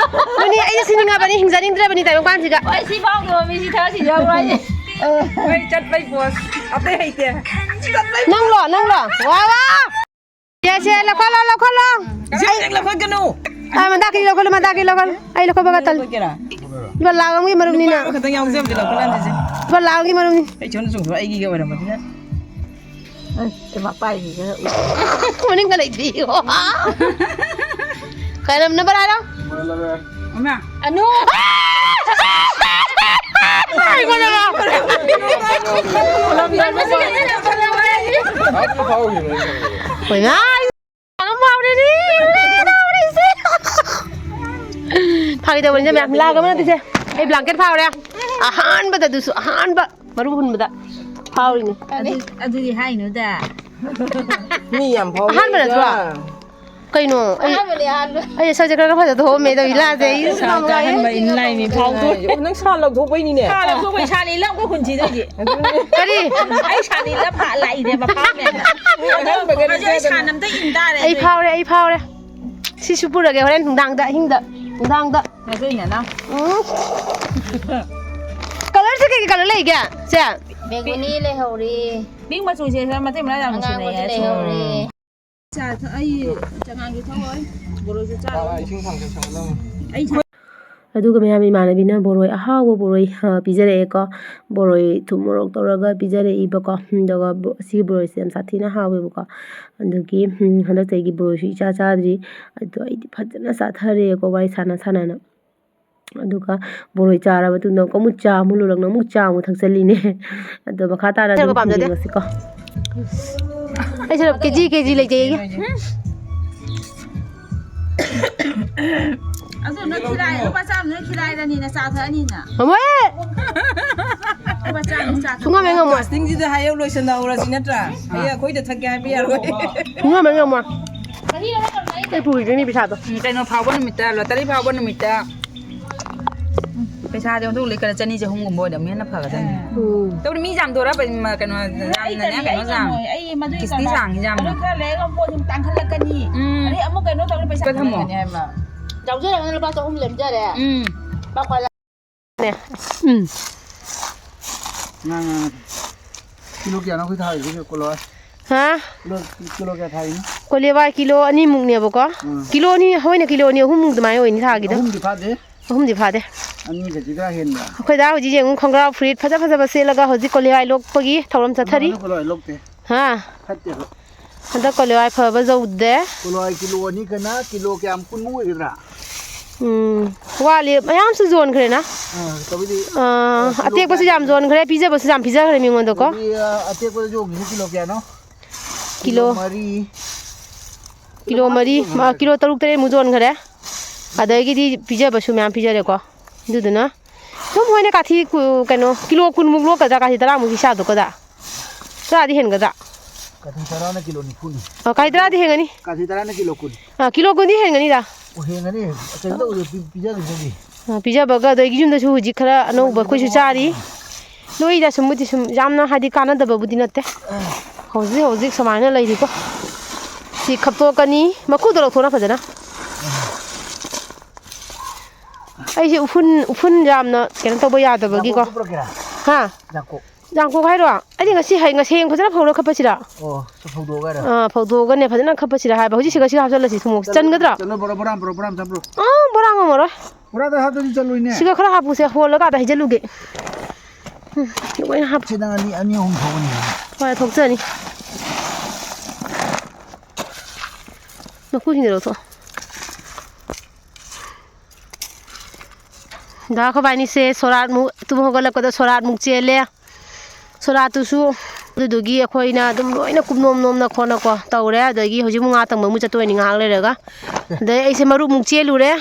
ꯃꯅꯤ, ꯑꯩꯁꯦ ꯁꯤꯅꯤꯡꯉꯕꯅꯤ, ꯍꯤꯡꯖꯅꯤꯡꯗ꯭ꯔꯕꯅꯤ ꯇꯥꯏꯕꯪꯄꯥꯟꯁꯤꯒ꯫ ꯍꯣꯏ, ꯁꯤ ꯐꯥꯎꯗꯕ ꯃꯤ ꯁꯤ ꯊꯛꯑ ꯁꯤꯖꯈ꯭ꯔꯣ ꯍꯥꯏꯁꯦ꯫ ꯍꯣꯏ, ꯆꯠꯄꯩ ꯄꯣꯁ ꯑꯇꯩ ꯍꯩꯇꯦ꯫ ꯅꯪꯂꯣ, ꯅꯪꯂꯣ? ꯋꯥ, ꯋꯥ! ꯁꯦ, ꯁꯦ, ꯂꯧꯈꯠꯂꯣ, ꯂꯧꯈꯠꯂꯣ꯫ ꯖꯤꯡ ꯖꯤꯡ ꯂꯧꯈꯠꯀꯅꯨ꯫ ꯑ, ꯃꯟꯗꯥꯀꯤ ꯂꯧꯈꯠꯂꯣ, ꯃꯟꯗꯥꯀꯤ ꯂꯧꯈꯠꯂꯣ꯫ ꯑꯩ ꯂꯧꯈꯠꯄꯒ ꯇꯜꯂꯤ꯫ ꯂꯧꯈꯠꯀꯦꯔꯥ? ꯂꯨꯄꯥ ꯂꯥꯈ ꯑꯃꯒꯤ ꯃꯔꯨꯞꯅꯤꯅ꯫ ꯂꯨꯄꯥ ꯑꯃꯈꯛꯇꯪ ꯌꯥꯎꯖꯕꯗꯤ ꯂꯧꯈꯠꯂꯛꯑꯅꯤꯁꯦ꯫ ꯂꯨꯄꯥ ꯂꯥꯈ ꯑꯃꯒꯤ ꯃꯔꯨꯞꯅꯤ꯫ ꯑꯩ ꯁꯣꯝꯗ ꯆꯣꯡꯊꯣꯛꯑ ꯑꯩꯒꯤꯒ ꯑꯣꯏꯔꯝꯕꯗꯨꯅ꯫ ꯑꯁ, ꯃꯄꯥꯏꯒꯤꯒ ꯎꯏ꯫ ꯃꯅꯤꯡꯒ ꯂꯩꯇꯦ꯫ ꯀꯩ ꯂꯝꯅꯣ ꯕꯔꯥ ꯍꯥꯏꯔꯣ? ꯏꯃꯥ꯫ ꯑꯅꯨ꯫ ꯑꯩꯉꯣꯟꯗꯔꯣ? ꯍꯣꯏꯅ꯫ ꯌꯥꯝ ꯍꯥꯎꯔꯦꯅꯦ! ꯍꯥꯎꯔꯦꯁꯦ! ꯐꯥꯒꯤ ꯇꯧꯕꯅꯤꯗ ꯃꯌꯥꯝ, ꯂꯥꯛ ꯑꯃ ꯅꯠꯇꯦꯁꯦ꯫ ꯑꯩ ꯕ꯭ꯂꯥꯡꯀꯦꯠ ꯐꯥꯎꯔꯦ꯫ ꯑꯍꯥꯟꯕꯗ ꯑꯗꯨꯁꯨ, ꯑꯍꯥꯟꯕ ꯃꯔꯨ ꯍꯨꯟꯕꯗ ꯐꯥꯎꯔꯤꯅꯤ꯫ ꯑꯗꯨ-, ꯑꯗꯨꯗꯤ ꯍꯥꯏꯅꯨꯗ꯫ ꯃꯤ ꯌꯥꯝ ꯐꯥꯎꯅꯩꯗ꯫ ꯑꯍꯥꯟꯕ ꯅꯠꯇ꯭ꯔꯣ? ꯀꯩꯅꯣ? ꯑꯩ, ꯑꯍꯥꯟꯕꯅꯦ, ꯑꯍꯥꯟꯕ꯫ ꯑꯩ ꯁꯛꯁꯦ ꯈꯔ ꯈꯔ ꯐꯖꯊꯣꯛꯑꯝꯃꯦ ꯇꯧꯏ ꯂꯥꯁꯦ꯫ ꯑꯩ ꯁꯥ ꯉꯝꯃꯣꯏ꯫ ꯀꯥꯍꯟꯕ ꯏꯟ ꯂꯥꯏ ꯃꯤ ꯐꯥꯎꯗꯣꯏ꯫ ꯅꯪ ꯁꯥ ꯂꯧꯊꯣꯛꯄꯩꯅꯤꯅꯦ꯫ ꯁꯥ ꯂꯧꯊꯣꯛꯄꯩ ꯁꯥꯅꯤ ꯂꯝ ꯀꯣꯏ ꯍꯨꯟꯁꯤꯗꯣꯏꯁꯦ꯫ ꯑꯗꯨꯅꯦ꯫ ꯀꯔꯤ? ꯑꯩ ꯁꯥꯅꯤ ꯂꯝ ꯂꯥꯛꯏꯅꯦꯕ ꯐꯥꯎꯅꯦꯅ꯫ ꯑꯍꯥꯟꯕꯒ ꯑꯗꯨ ꯑꯩ ꯅꯠꯇꯦꯗꯅ꯫ ꯁꯥꯅ ꯑꯝꯇ ꯏꯟ ꯇꯥꯔꯦ ꯍꯧꯖꯤꯛ꯫ ꯑꯩ ꯐꯥꯎꯔꯦ, ꯑꯩ ꯐꯥꯎꯔꯦ꯫ ꯁꯤꯁꯨ ꯄꯨꯔꯒꯦ ꯍꯣꯔꯦꯟ ꯅꯨꯡꯗꯥꯡꯗ, ꯑꯍꯤꯡꯗ, ꯅꯨꯡꯗꯥꯡꯗ꯫ ꯅꯆꯦꯅ ꯅꯪ꯫ ꯎꯝ꯫ ꯀꯂꯔꯁꯦ ꯀꯩ ꯀꯩ ꯀꯂꯔ ꯂꯩꯒꯦ, ꯁꯦ? ꯕꯦꯡꯒꯨꯅꯤ ꯂꯩꯍꯧꯔꯤ꯫ ꯄꯤꯡ ꯃꯆꯨꯁꯦ ꯈꯔ ꯃꯇꯩ ꯃꯅꯥꯎ ꯌꯥꯝ ꯅꯨꯡꯁꯤꯅꯩꯌꯦ꯫ ꯑꯉꯥꯡꯕꯁꯨ ꯂꯩꯍꯧꯔꯤ꯫ ꯆꯥ ꯊꯛ-, ꯑꯩ ꯆꯉꯥꯡꯁꯨ ꯊꯛꯑꯣꯏ, ꯕꯣꯔꯣꯏꯁꯨ ꯆꯥꯔꯣꯏ꯫ ꯑꯥ, ꯏꯁꯤꯡ ꯊꯥꯡꯒꯠꯁꯜꯂꯣ꯫ ꯑꯩ ꯁ- ꯑꯗꯨꯒ ꯃꯌꯥꯝ, ꯏꯃꯥꯟꯅꯕꯤꯅ ꯕꯣꯔꯣꯏ ꯑꯍꯥꯎꯕ ꯕꯣꯔꯣꯏ, ꯑ, ꯄꯤꯖꯔꯛꯑꯦꯀꯣ꯫ ꯕꯣꯔꯣꯏ ꯊꯨꯝ ꯃꯣꯔꯣꯛ ꯇꯧꯔꯒ ꯄꯤꯖꯔꯛꯏꯕꯀꯣ꯫ ꯑꯗꯨꯒ ꯕꯣ-, ꯁꯤꯒꯤ ꯕꯣꯔꯣꯏꯁꯦ ꯌꯥꯝ ꯁꯥꯊꯤꯅ ꯍꯥꯎꯋꯦꯕꯀꯣ꯫ ꯑꯗꯨꯒꯤ, ꯎꯝ, ꯍꯟꯗꯛ ꯆꯍꯤꯒꯤ ꯕꯣꯔꯣꯏꯁꯨ ꯏꯆꯥ ꯆꯥꯗ꯭ꯔꯤ꯫ ꯑꯗꯣ ꯑꯩꯗꯤ ꯐꯖꯅ ꯆꯥꯊꯔꯦꯀꯣ, ꯋꯥꯔꯤ ꯁꯥꯟꯅ ꯁꯥꯟꯅꯅ꯫ ꯑꯗꯨꯒ ꯕꯣꯔꯣꯏ ꯆꯥꯔꯕ ꯃꯇꯨꯡꯗ ꯑꯃꯨꯛ ꯆꯥ ꯑꯃꯨꯛ ꯂꯣꯜꯂꯛꯅ ꯑꯃꯨꯛ ꯆꯥ ꯑꯃꯨꯛ ꯊꯛꯆꯜꯂꯤꯅꯦ꯫ ꯑꯗꯣ ꯃꯈꯥ ꯇꯥꯅ ꯑꯗꯨꯝ ꯄꯥꯝꯖꯗꯦ꯫ ꯌꯦꯡꯉꯁꯤꯀꯣ꯫ ꯑꯩꯁꯨ ꯀꯦꯖꯤ ꯀꯦꯖꯤ ꯂꯩꯖꯩꯌꯦ꯫ ꯑꯗꯨ ꯅꯣꯏ ꯈꯤꯔꯥꯏ, ꯂꯨꯄꯥ ꯆꯥꯝꯃ ꯅꯣꯏ ꯈꯤꯔꯥꯏꯔꯅꯤꯅ ꯆꯥ ꯊꯛꯑꯅꯤꯅ꯫ ꯃꯃꯣꯏ! ꯂꯨꯄꯥ ꯆꯥꯝꯃ ꯆꯥ ꯊꯛ- ꯁꯨꯡꯉꯝ ꯍꯦꯛ ꯉꯝꯃꯣꯏ꯫ ꯄ꯭ꯂꯥꯁꯇꯤꯛꯁꯤꯗ ꯍꯥꯏꯍꯧ ꯂꯣꯏꯁꯟꯅꯍꯧꯔꯁꯤ ꯅꯠꯇ꯭ꯔꯥ? ꯍꯌꯦꯡ ꯑꯩꯈꯣꯏꯗ ꯊꯛꯀꯦ ꯍꯥꯏꯕ ꯌꯥꯔꯣꯏ꯫ ꯁꯨꯡꯉꯝ ꯍꯦꯛ ꯉꯝꯃꯣꯏ꯫ ꯑꯩ ꯄꯨꯈꯤꯗꯣꯏꯅꯤ ꯄꯩꯁꯥꯗꯣ꯫ ꯎꯝ, ꯀꯩꯅꯣ ꯐꯥꯎꯕ ꯅꯨꯃꯤꯠꯇ, ꯂꯣꯇꯔꯤ ꯐꯥꯎꯕ ꯅꯨꯃꯤꯠꯇ꯫ ꯄꯩꯁꯥꯗꯤ ꯑꯣꯟꯊꯣꯛ ꯂꯩ ꯈꯔ ꯆꯅꯤ ꯆꯍꯨꯝꯒꯨꯝꯕ ꯑꯣꯏꯔꯗꯤ ꯑꯃꯨꯛ ꯍꯦꯟꯅ ꯐꯒꯗꯕꯅꯤ꯫ ꯎꯝ꯫ ꯇꯧꯕꯗꯤ ꯃꯤ ꯌꯥꯝꯗꯣꯔꯕ, ꯀꯩꯅꯣ, ꯑꯩ ꯌꯥꯝꯅꯅꯦ, ꯇꯜꯂꯦ, ꯑꯩ ꯀꯩꯅꯣ ꯌꯥꯝ, ꯉꯝꯃꯣꯏ꯫ ꯑꯩ ꯃꯗꯨꯒꯤ ꯀꯤꯁꯇꯤ ꯀꯝꯄ-, ꯆꯥꯡꯁꯤ ꯌꯥꯝꯅ꯫ ꯑꯗꯨ ꯈꯔ ꯂꯩꯔꯒ ꯑꯃꯨꯛ ꯄꯣꯠ ꯑꯃꯨꯛ ꯇꯥꯡꯈꯠꯂꯛꯀꯅꯤ꯫ ꯎꯝ꯫ ꯑꯗꯩ ꯑꯃꯨꯛ ꯀꯩꯅꯣ ꯇꯧꯔ ꯄꯩꯁꯥ ꯀ ꯊꯝꯃꯣ꯫ ꯍꯦꯟꯒꯠꯂꯛꯀꯅꯤ ꯍꯥꯏꯕ꯫ ꯌꯥꯎꯖꯔꯒꯅ ꯂꯨꯄꯥ ꯆꯍꯨꯝ ꯂꯦꯝꯖꯔꯦ꯫ ꯎꯝ꯫ ꯂꯨꯄꯥ ꯀꯣꯏꯂꯥ-, ꯎꯝ꯫ ꯉꯥ, ꯉꯥ, ꯉꯥ꯫ ꯀꯤꯂꯣ ꯀꯌꯥꯅꯣ ꯑꯩꯈꯣꯏ ꯊꯥꯔꯤꯁꯦ ꯀꯣꯂꯣ? ꯍꯥ? ꯀꯤꯂꯣ, ꯀꯤꯂꯣ ꯀꯌꯥ ꯊꯥꯔꯤꯅꯣ? ꯀꯣꯂꯤ ꯍꯋꯥꯏ ꯀꯤꯂꯣ ꯑꯅꯤꯃꯨꯛꯅꯦꯕꯀꯣ꯫ ꯎꯝ꯫ ꯀꯤꯂꯣ ꯑꯅꯤ, ꯍꯣꯏꯅꯦ, ꯀꯤꯂꯣ ꯑꯅꯤ ꯑꯍꯨꯝꯃꯨꯛ ꯑꯗꯨꯃꯥꯏꯅ ꯑꯣꯏꯅꯤ ꯊꯥꯒꯤꯗꯣ꯫ ꯑꯍꯨꯝꯗꯤ ꯐꯥꯗꯦ꯫ ꯑꯍꯨꯝꯗꯤ ꯐꯥꯗꯦ꯫ ꯑꯅꯤꯒꯗꯤ ꯈꯔ ꯍꯦꯟꯕ꯫ ꯑꯩꯈꯣꯏ ꯗꯥ ꯍꯧꯖꯤꯛ ꯌꯦꯡꯉꯨ, ꯈꯣꯡꯒ꯭ꯔꯥꯎ ꯐꯨꯔꯤꯠ ꯐꯖ ꯐꯖꯕ ꯁꯦꯠꯂꯒ ꯍꯧꯖꯤꯛ ꯀꯣꯂꯤ ꯍꯋꯥꯏ ꯂꯣꯛꯄꯒꯤ ꯊꯧꯔꯝ ꯆꯠꯊꯔꯤ꯫ ꯑꯗꯨ ꯀꯣꯂꯤ ꯍꯋꯥꯏ ꯂꯣꯛꯇꯦ꯫ ꯍꯥ? ꯐꯠꯇꯦꯕ꯫ ꯍꯟꯗꯛ ꯀꯣꯂꯤ ꯍꯋꯥꯏ ꯐꯕ ꯌꯧꯗꯦ꯫ ꯀꯣꯂꯤ ꯍꯋꯥꯏ ꯀꯤꯂꯣ ꯑꯅꯤ ꯀꯅ ꯀꯤꯂꯣ ꯀꯌꯥꯝ ꯀꯨꯟꯃꯨꯛ ꯑꯣꯏꯒꯗ꯭ꯔꯥ? ꯎꯝ, ꯋꯥꯠꯂꯤ꯫ ꯃꯌꯥꯝꯁꯨ ꯌꯣꯟꯈ꯭ꯔꯦꯅ꯫ ꯑꯥ, ꯇꯧꯕꯗꯤ, ꯑꯥ, ꯑꯥ, ꯀꯤꯂꯣ ꯑꯇꯦꯛꯄꯁꯨ ꯀꯌꯥ ꯌꯥꯝ ꯌꯣꯟꯈ꯭ꯔꯦ, ꯄꯤꯖꯕꯁꯨ ꯌꯥꯝ ꯄꯤꯖꯈ꯭ꯔꯦ ꯃꯤꯉꯣꯟꯗꯀꯣ꯫ ꯑꯗꯨꯗꯤ, ꯑꯥ, ꯑꯇꯦꯛꯄꯗ ꯌꯣꯟꯈꯤꯁꯦ ꯀꯤꯂꯣ ꯀꯌꯥꯅꯣ? ꯀꯤꯂꯣ ꯀꯤꯂꯣ ꯃꯔꯤ꯫ ꯃꯥ ꯀꯤꯂꯣ ꯇꯔꯨꯛ ꯇꯔꯦꯠꯃꯨꯛ ꯌꯣꯟꯈ꯭ꯔꯦ꯫ ꯑꯗꯒꯤꯗꯤ ꯄꯤꯖꯕꯁꯨ ꯃꯌꯥꯝ ꯄꯤꯖꯔꯦꯀꯣ꯫ ꯑꯗꯨꯗꯨꯅ ꯑꯗꯨꯝ ꯃꯣꯏꯅ ꯀꯥꯊꯤ ꯀꯨ-, ꯀꯩꯅꯣ, ꯀꯤꯂꯣ ꯀꯨꯟꯃꯨꯛ ꯂꯣꯛꯀꯗ꯭ꯔꯥ, ꯀꯥꯊꯤ ꯇꯔꯥꯃꯨꯛꯀꯤ ꯆꯥꯗꯣꯛꯀꯗ꯭ꯔꯥ? ꯇꯔꯥꯗꯤ ꯍꯦꯟꯒꯗ꯭ꯔꯥ? ꯀꯥꯊꯤ ꯇꯔꯥꯅ ꯀꯤꯂꯣ ꯅꯤꯐꯨꯅꯤ꯫ ꯑ, ꯀꯥꯊꯤ ꯇꯔꯥꯗꯤ ꯍꯦꯟꯒꯅꯤ꯫ ꯀꯥꯊꯤ ꯇꯔꯥꯅ ꯀꯤꯂꯣ ꯀꯨꯟ꯫ ꯑ, ꯀꯤꯂꯣ ꯀꯨꯟꯗꯤ ꯍꯦꯟꯒꯅꯤꯗ꯫ ꯑꯣ, ꯍꯦꯟꯒꯅꯤ꯫ ꯀꯩꯅꯣ ꯇꯧꯕꯗ ꯄꯤ-, ꯄꯤꯖꯈꯤꯗ꯭ꯔꯗꯤ꯫ ꯑ, ꯄꯤꯖꯕꯒ ꯑꯗꯒꯤ ꯌꯨꯝꯗꯁꯨ ꯍꯧꯖꯤꯛ ꯈꯔ ꯑꯅꯧꯕ ꯑꯩꯈꯣꯏꯁꯨ ꯆꯥꯔꯤ꯫ ꯂꯣꯏꯗ ꯁꯨꯝꯕꯨꯗꯤ ꯁꯨꯝ ꯌꯥꯝꯅ ꯍꯥꯏꯗꯤ ꯀꯥꯟꯅꯗꯕꯕꯨꯗꯤ ꯅꯠꯇꯦ꯫ ꯍꯧꯖꯤꯛ ꯍꯧꯖꯤꯛ ꯁꯨꯃꯥꯏꯅ ꯂꯩꯔꯤꯀꯣ꯫ ꯁꯤ ꯈꯞꯇꯣꯛꯀꯅꯤ꯫ ꯃꯀꯨꯗꯣ ꯂꯧꯊꯣꯛꯅ ꯐꯖꯅ꯫ ꯑꯩꯁꯦ ꯎꯐꯨꯟ, ꯎꯐꯨꯟ ꯌꯥꯝꯅ ꯀꯩꯅꯣ ꯇꯧꯕ ꯌꯥꯗꯕꯒꯤꯀꯣ꯫ ꯌꯥꯡꯀꯣꯛꯁꯨ ꯄꯨꯔꯛꯀꯦꯔꯥ? ꯍꯥ? ꯌꯥꯡꯀꯣꯛ꯫ ꯌꯥꯡꯀꯣꯛ ꯍꯥꯏꯔꯣ? ꯑꯩꯗꯤ ꯉꯁꯤ ꯍꯌꯦꯡ, ꯉꯁꯤ ꯍꯌꯦꯡ ꯐꯖꯅ ꯐꯧꯔ ꯈꯞꯄꯁꯤꯔꯥ? ꯑꯣ, ꯁꯤ ꯐꯧꯗꯣꯛꯑꯒ ꯍꯥꯏꯔꯣ? ꯑꯥ, ꯐꯧꯗꯣꯛꯑꯒꯅꯦ ꯐꯖꯅ ꯈꯞꯄꯁꯤꯔꯥ ꯍꯥꯏꯕ꯫ ꯍꯧꯖꯤꯛꯁꯤꯒ ꯁꯤꯒ ꯍꯥꯞꯆꯜꯂꯁꯤ ꯊꯨꯝꯃꯣꯛꯁꯤ꯫ ꯆꯜꯂꯣ, ꯆꯟꯒꯗ꯭ꯔꯥ? ꯆꯜꯂꯣ, ꯕꯣꯔꯥ, ꯕꯣꯔꯥ, ꯕꯣꯔꯥ, ꯕꯣꯔꯥ ꯑꯃ ꯆꯠꯄ꯭ꯔꯣ? ꯑꯥ, ꯕꯣꯔꯥ ꯉꯝꯃꯔꯣꯏ꯫ ꯕꯣꯔꯥꯗ ꯍꯥꯞꯇ꯭ꯔꯗꯤ ꯆꯜꯂꯣꯏꯅꯦ꯫ ꯁꯤꯒ ꯈꯔ ꯍꯥꯞꯄꯨꯁꯦ, ꯍꯣꯜꯂꯒ ꯑꯗ ꯍꯩꯖꯜꯂꯨꯒꯦ꯫ ꯎꯝ, ꯂꯣꯏꯅ ꯍꯥꯞꯄꯨ꯫ ꯁꯤ ꯅꯪ ꯑꯅꯤ, ꯑꯅꯤ ꯑꯍꯨꯝ ꯊꯣꯛꯑꯅꯤ꯫ ꯍꯣꯏ, ꯊꯣꯛꯆꯅꯤ꯫ ꯃꯀꯨꯁꯤꯡꯗꯣ ꯂꯧꯊꯣꯛꯑꯣ꯫ ꯗꯥ ꯑꯩꯈꯣꯏꯕꯥꯅꯤꯁꯦ ꯁꯣꯔꯥꯠꯃꯨꯛ, ꯇꯨꯝ ꯍꯧꯒꯠꯂꯛꯄꯗ ꯁꯣꯔꯥꯠꯃꯨꯛ ꯆꯦꯜꯂꯦ꯫ ꯁꯣꯔꯥꯠꯇꯨꯁꯨ ꯑꯗꯨꯗꯨꯒꯤ ꯑꯩꯈꯣꯏꯅ ꯑꯗꯨꯝ ꯂꯣꯏꯅ ꯀꯨꯞꯅꯣꯝ ꯅꯣꯝꯅ ꯈꯣꯠꯅꯀꯣ ꯇꯧꯔꯦ꯫ ꯑꯗꯒꯤ ꯍꯧꯖꯤꯛ ꯑꯃꯨꯛ ꯉꯥ ꯇꯪꯕ ꯑꯃꯨꯛ ꯆꯠꯇꯣꯏꯅꯤ ꯉꯥꯏꯍꯥꯛ ꯂꯩꯔꯒ꯫ ꯑꯗꯩ ꯑꯩꯁꯦ ꯃꯔꯨꯞꯃꯨꯛ ꯆꯦꯜꯂꯨꯔꯦ꯫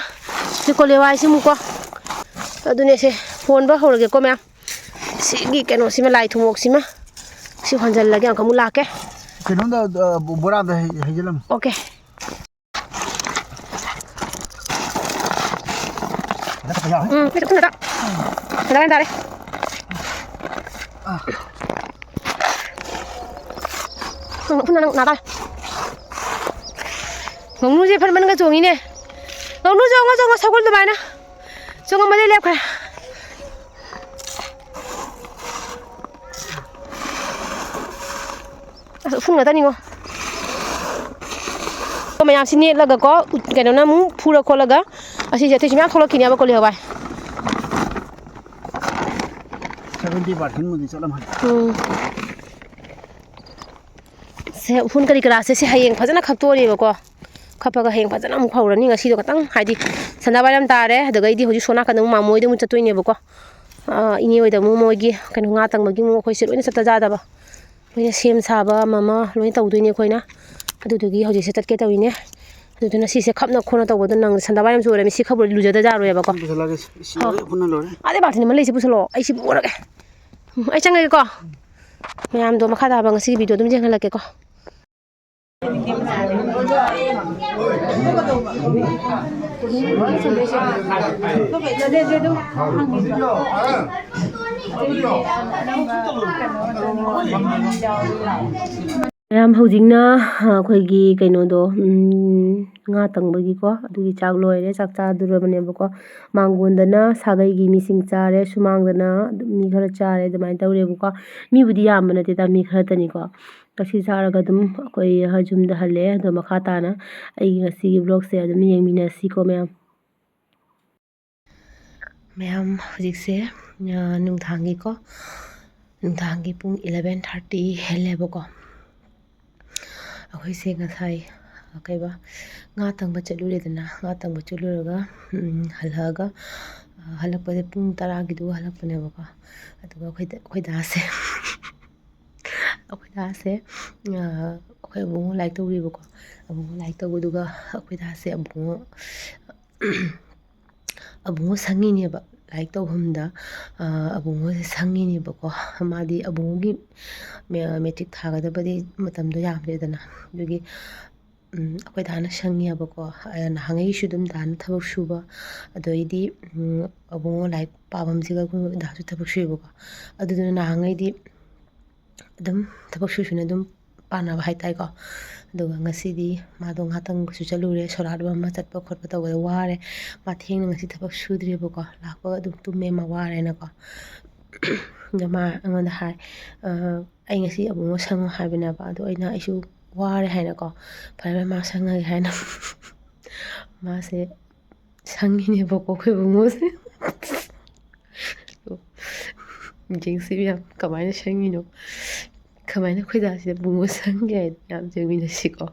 ꯁꯤ ꯀꯣꯂꯤ ꯍꯋꯥꯏꯁꯤꯃꯨꯛꯀꯣ꯫ ꯑꯗꯨꯅꯦ ꯁꯦ, ꯍꯣꯟꯕ ꯍꯧꯔꯒꯦꯀꯣ ꯃꯌꯥꯝ꯫ ꯁꯤꯒꯤ ꯀꯩꯅꯣꯁꯤꯃ, ꯂꯥꯏ ꯊꯨꯝꯃꯣꯛꯁꯤꯃ ꯁꯤ ꯍꯣꯟꯖꯜꯂꯒꯦ, ꯑꯃꯨꯛꯀ ꯑꯃꯨꯛ ꯂꯥꯛꯀꯦ꯫ ꯀꯩꯅꯣꯝꯗ, ꯑ, ꯕꯣꯔꯥꯗ ꯍꯩ-, ꯍꯩꯖꯤꯜꯂꯝꯃꯨ꯫ ꯑꯣꯀꯦ꯫ ꯎꯝ, ꯁꯤ ꯎꯐꯨꯟ ꯉꯥꯛꯇ꯫ ꯐꯖꯅ ꯇꯥꯔꯦ꯫ ꯎꯝ, ꯎꯐꯨꯟ ꯅꯪ ꯅꯥ ꯇꯥꯔꯦ꯫ ꯉꯥꯅꯨꯁꯦ ꯐꯟ ꯐꯟꯒ ꯆꯣꯡꯉꯤꯅꯦ꯫ ꯉꯥꯅꯨ ꯆꯣꯡꯉꯣ, ꯆꯣꯡꯉꯣ, ꯁꯒꯣꯜ ꯑꯗꯨꯃꯥꯏꯅ꯫ ꯆꯣꯡꯉꯝꯃꯗꯤ ꯂꯦꯞꯈ꯭ꯔꯦ꯫ ꯑꯁ, ꯎꯐꯨꯟ ꯉꯥꯛꯇꯅꯤꯉꯣ꯫ ꯃꯌꯥꯝꯁꯤ ꯅꯦꯠꯂꯒꯀꯣ, ꯎꯠ-, ꯀꯩꯅꯣꯅ ꯑꯃꯨꯛ ꯐꯨꯔ ꯈꯣꯠꯂꯒ ꯑꯁꯤꯁꯦ ꯑꯇꯩꯁꯨ ꯃꯌꯥꯝ ꯊꯣꯛꯂꯛꯈꯤꯅꯦꯕꯀꯣ, ꯂꯩꯍꯧ ꯚꯥꯏ꯫ Seventy percent ꯃꯨꯛꯇꯤ ꯆꯠꯂꯝꯃꯅꯤ꯫ ꯎꯝ꯫ ꯁꯦ, ꯎꯐꯨꯟ ꯀꯔꯤ ꯀꯔꯥꯁꯦ ꯁꯤ ꯍꯌꯦꯡ ꯐꯖꯅ ꯈꯞꯇꯣꯛꯑꯅꯦꯕꯀꯣ꯫ ꯈꯞꯄꯒ ꯍꯌꯦꯡ ꯐꯖꯅ ꯑꯃꯨꯛ ꯐꯧꯔꯅꯤ꯫ ꯉꯁꯤꯗꯣ ꯈꯇꯪ, ꯍꯥꯏꯗꯤ, ꯁꯟꯗꯥ ꯋꯥꯏꯔꯝ ꯇꯥꯔꯦ꯫ ꯑꯗꯨꯒ ꯑꯩꯗꯤ ꯍꯧꯖꯤꯛ ꯁꯣꯝ ꯅꯥꯀꯟꯗ ꯑꯃꯨꯛ ꯃꯥꯃꯣ ꯍꯣꯏꯗ ꯑꯃꯨꯛ ꯆꯠꯇꯣꯏꯅꯦꯕꯀꯣ꯫ ꯑꯥ, ꯏꯅꯦ ꯍꯣꯏꯗ ꯑꯃꯨꯛ ꯃꯣꯏꯒꯤ ꯀꯩꯅꯣ ꯉꯥ ꯇꯪꯕꯒꯤ ꯑꯃꯨꯛ ꯑꯩꯈꯣꯏꯁꯦ ꯂꯣꯏꯅ ꯆꯠꯇ ꯌꯥꯗꯕ꯫ ꯂꯣꯏꯅ ꯁꯦꯝ ꯁꯥꯕ ꯑꯃ ꯑꯃ ꯂꯣꯏꯅ ꯇꯧꯗꯣꯏꯅꯦ ꯑꯩꯈꯣꯏꯅ꯫ ꯑꯗꯨꯗꯨꯒꯤ ꯍꯧꯖꯤꯛꯁꯦ ꯆꯠꯀꯦ ꯇꯧꯔꯤꯅꯦ꯫ ꯑꯗꯨꯗꯨꯅ ꯁꯤꯁꯦ ꯈꯞꯅ ꯈꯣꯠꯅ ꯇꯧꯕꯗ ꯅꯪ ꯁꯟꯗꯥ ꯋꯥꯏꯔꯝꯁꯨ ꯑꯣꯏꯔꯃꯤ꯫ ꯁꯤ ꯈꯞꯄ ꯂꯨꯖꯗ ꯌꯥꯔꯣꯏꯕꯀꯣ꯫ ꯄꯨꯁꯜꯂꯛꯑꯒꯦ꯫ ꯏꯁꯤꯡ ꯍꯣ꯫ ꯂꯣꯏ ꯐꯨꯠꯅ ꯂꯣꯏꯔꯦ꯫ ꯑꯗꯩ ꯕꯥꯜꯇꯤꯟ ꯑꯃ ꯂꯩꯁꯦ ꯄꯨꯁꯜꯂꯛꯑꯣ꯫ ꯑꯩ ꯁꯤ ꯄꯨꯔꯒꯦ꯫ ꯎꯝ, ꯑꯩ ꯆꯪꯉꯒꯦꯀꯣ꯫ ꯃꯌꯥꯝꯗꯣ ꯃꯈꯥ ꯇꯥꯕ ꯉꯁꯤꯒꯤ video ꯑꯗꯨꯝ ꯌꯦꯡꯍꯜꯂꯛꯀꯦꯀꯣ꯫ ꯃꯌꯥꯝ, ꯍꯧꯖꯤꯛꯅ, ꯑ, ꯑꯩꯈꯣꯏꯒꯤ ꯀꯩꯅꯣꯗꯣ, ꯎꯝ, ꯉꯥ ꯇꯪꯕꯒꯤꯀꯣ, ꯑꯗꯨꯒꯤ ꯆꯥꯛ ꯂꯣꯏꯔꯦ, ꯆꯥꯛ ꯆꯥꯗꯣꯔꯕꯅꯦꯕꯀꯣ꯫ ꯃꯥꯡꯒꯣꯟꯗꯅ ꯁꯥꯒꯩꯒꯤ ꯃꯤꯁꯤꯡ ꯆꯥꯔꯦ, ꯁꯨꯃꯥꯡꯗꯅ ꯑꯗꯨꯝ ꯃꯤ ꯈꯔ ꯆꯥꯔꯦ, ꯑꯗꯨꯃꯥꯏꯅ ꯇꯧꯔꯦꯕꯀꯣ꯫ ꯃꯤꯕꯨꯗꯤ ꯌꯥꯝꯕ ꯅꯠꯇꯦꯗ, ꯃꯤ ꯈꯔꯇꯅꯤꯀꯣ꯫ ꯆꯥꯛꯁꯤ ꯆꯥꯔꯒ ꯑꯗꯨꯝ ꯑꯩꯈꯣꯏ ꯌꯨꯝꯗ ꯍꯜꯂꯦ꯫ ꯑꯗꯣ ꯃꯈꯥ ꯇꯥꯅ ꯑꯩꯒꯤ ꯉꯁꯤꯒꯤ vlogꯁꯦ ꯑꯗꯨꯝ ꯌꯦꯡꯃꯤꯟꯅꯁꯤꯀꯣ, ꯃꯌꯥꯝ꯫ ꯃꯌꯥꯝ, ꯍꯧꯖꯤꯛꯁꯦ, ꯑ, ꯅꯨꯡꯗꯥꯡꯒꯤꯀꯣ, ꯅꯨꯡꯗꯥꯡꯒꯤ ꯄꯨꯡ eleven thirty ꯍꯦꯜꯂꯦꯕꯀꯣ꯫ ꯑꯩꯈꯣꯏꯁꯦ ꯉꯁꯥꯏ, ꯑ, ꯀꯩꯕ, ꯉꯥ ꯇꯪꯕ ꯆꯠꯂꯨꯔꯦꯗꯅ, ꯉꯥ ꯇꯪꯕ ꯆꯠꯂꯨꯔꯒ, ꯎꯝ, ꯍꯜꯂꯛꯑꯒ, ꯑ, ꯍꯜꯂꯛꯄꯁꯦ ꯄꯨꯡ ꯇꯔꯥꯒꯤꯗꯨꯒ ꯍꯜꯂꯛꯄꯅꯦꯕꯀꯣ꯫ ꯑꯗꯨꯒ ꯑꯩꯈꯣꯏꯗ-, ꯑꯩꯈꯣꯏ ꯗꯥꯁꯦ, ꯑꯩꯈꯣꯏ ꯗꯥꯁꯦ, ꯑ, ꯑꯩꯈꯣꯏ ꯑꯕꯨꯡꯉꯣ ꯂꯥꯏꯔꯤꯛ ꯇꯧꯔꯤꯕꯀꯣ꯫ ꯑꯕꯨꯡꯉꯣ ꯂꯥꯏꯔꯤꯛ ꯇꯧꯕꯗꯨꯒ ꯑꯩꯈꯣꯏ ꯗꯥꯁꯦ ꯑꯕꯨꯡꯉꯣ ꯑꯕꯨꯡꯉꯣ ꯁꯪꯉꯤꯅꯦꯕ, ꯂꯥꯏꯔꯤꯛ ꯇꯧꯐꯝꯗ, ꯑ, ꯑꯕꯨꯡꯉꯣꯁꯦ ꯁꯪꯉꯤꯅꯦꯕꯀꯣ꯫ ꯃꯥꯗꯤ ꯑꯕꯨꯡꯉꯣꯒꯤ ꯃꯦ-, ꯃꯦꯇ꯭ꯔꯤꯛ ꯊꯥꯒꯗꯕꯗꯤ ꯃꯇꯝꯗꯣ ꯌꯥꯝꯗ꯭ꯔꯦꯗꯅ꯫ ꯑꯗꯨꯒꯤ, ꯎꯝ, ꯑꯩꯈꯣꯏ ꯗꯥꯅ ꯁꯪꯉꯦꯕꯀꯣ꯫ ꯑ, ꯅꯍꯥꯟꯉꯩꯁꯨ ꯑꯗꯨꯝ ꯗꯥꯅ ꯊꯕꯛ ꯁꯨꯕ, ꯑꯗꯩꯗꯤ, ꯎꯝ, ꯑꯕꯨꯡꯉꯣ ꯂꯥꯏꯔꯤꯛ ꯄꯥꯐꯝꯁꯤꯒ ꯑꯩꯈꯣꯏ ꯗꯥꯁꯨ ꯊꯕꯛ ꯁꯨꯏꯕꯀꯣ꯫ ꯑꯗꯨꯗꯨꯅ ꯅꯍꯥꯟꯉꯩꯗꯤ ꯑꯗꯨꯝ ꯊꯕꯛ ꯁꯨ ꯁꯨꯅ ꯑꯗꯨꯝ ꯄꯥꯅꯕ ꯍꯥꯏꯇꯥꯔꯦꯀꯣ꯫ ꯑꯗꯨꯒ ꯉꯁꯤꯗꯤ ꯃꯥꯗꯣ ꯉꯥꯛꯇꯪꯁꯨ ꯆꯠꯂꯨꯔꯦ, ꯁꯣꯔꯥꯠ ꯑꯃ ꯆꯠꯄ ꯈꯣꯠꯄ ꯇꯧꯕꯗ ꯋꯥꯔꯦ꯫ ꯃꯥ ꯊꯦꯡꯅ ꯉꯁꯤ ꯊꯕꯛ ꯁꯨꯗ꯭ꯔꯦꯕꯀꯣ, ꯂꯥꯛꯄꯒ ꯑꯗꯨꯝ ꯇꯨꯝꯃꯦ, ꯃꯥ ꯋꯥꯔꯦꯅꯀꯣ꯫ ꯑꯗ ꯃꯥ ꯑꯩꯉꯣꯟꯗ ꯍꯥꯏ, "ꯑ, ꯑꯩ ꯉꯁꯤ ꯑꯕꯨꯡꯉꯣ ꯁꯪꯉꯣ ꯍꯥꯏꯕꯅꯦꯕ, ꯑꯗꯣ ꯑꯩꯅ ꯑꯩꯁꯨ ꯋꯥꯔꯦ ꯍꯥꯏꯅꯀꯣ, "ꯐꯔꯦ, ꯃꯥ ꯁꯪꯉꯒꯦ" ꯍꯥꯏꯅ ꯃꯥꯁꯦ ꯁꯪꯉꯤꯅꯦꯕꯀꯣ ꯑꯩꯈꯣꯏ ꯑꯕꯨꯡꯉꯣꯁꯦ꯫ ꯌꯦꯡꯁꯤ ꯃꯌꯥꯝ, ꯀꯃꯥꯏꯅ ꯁꯪꯉꯤꯅꯣ, ꯀꯃꯥꯏꯅ ꯈꯣꯏꯗꯥꯁꯤꯗ ꯑꯕꯨꯡꯉꯣ ꯁꯪꯒꯦ ꯍꯥꯏꯅ ꯃꯌꯥꯝ ꯌꯦꯡꯃꯤꯟꯅꯁꯤꯀꯣ꯫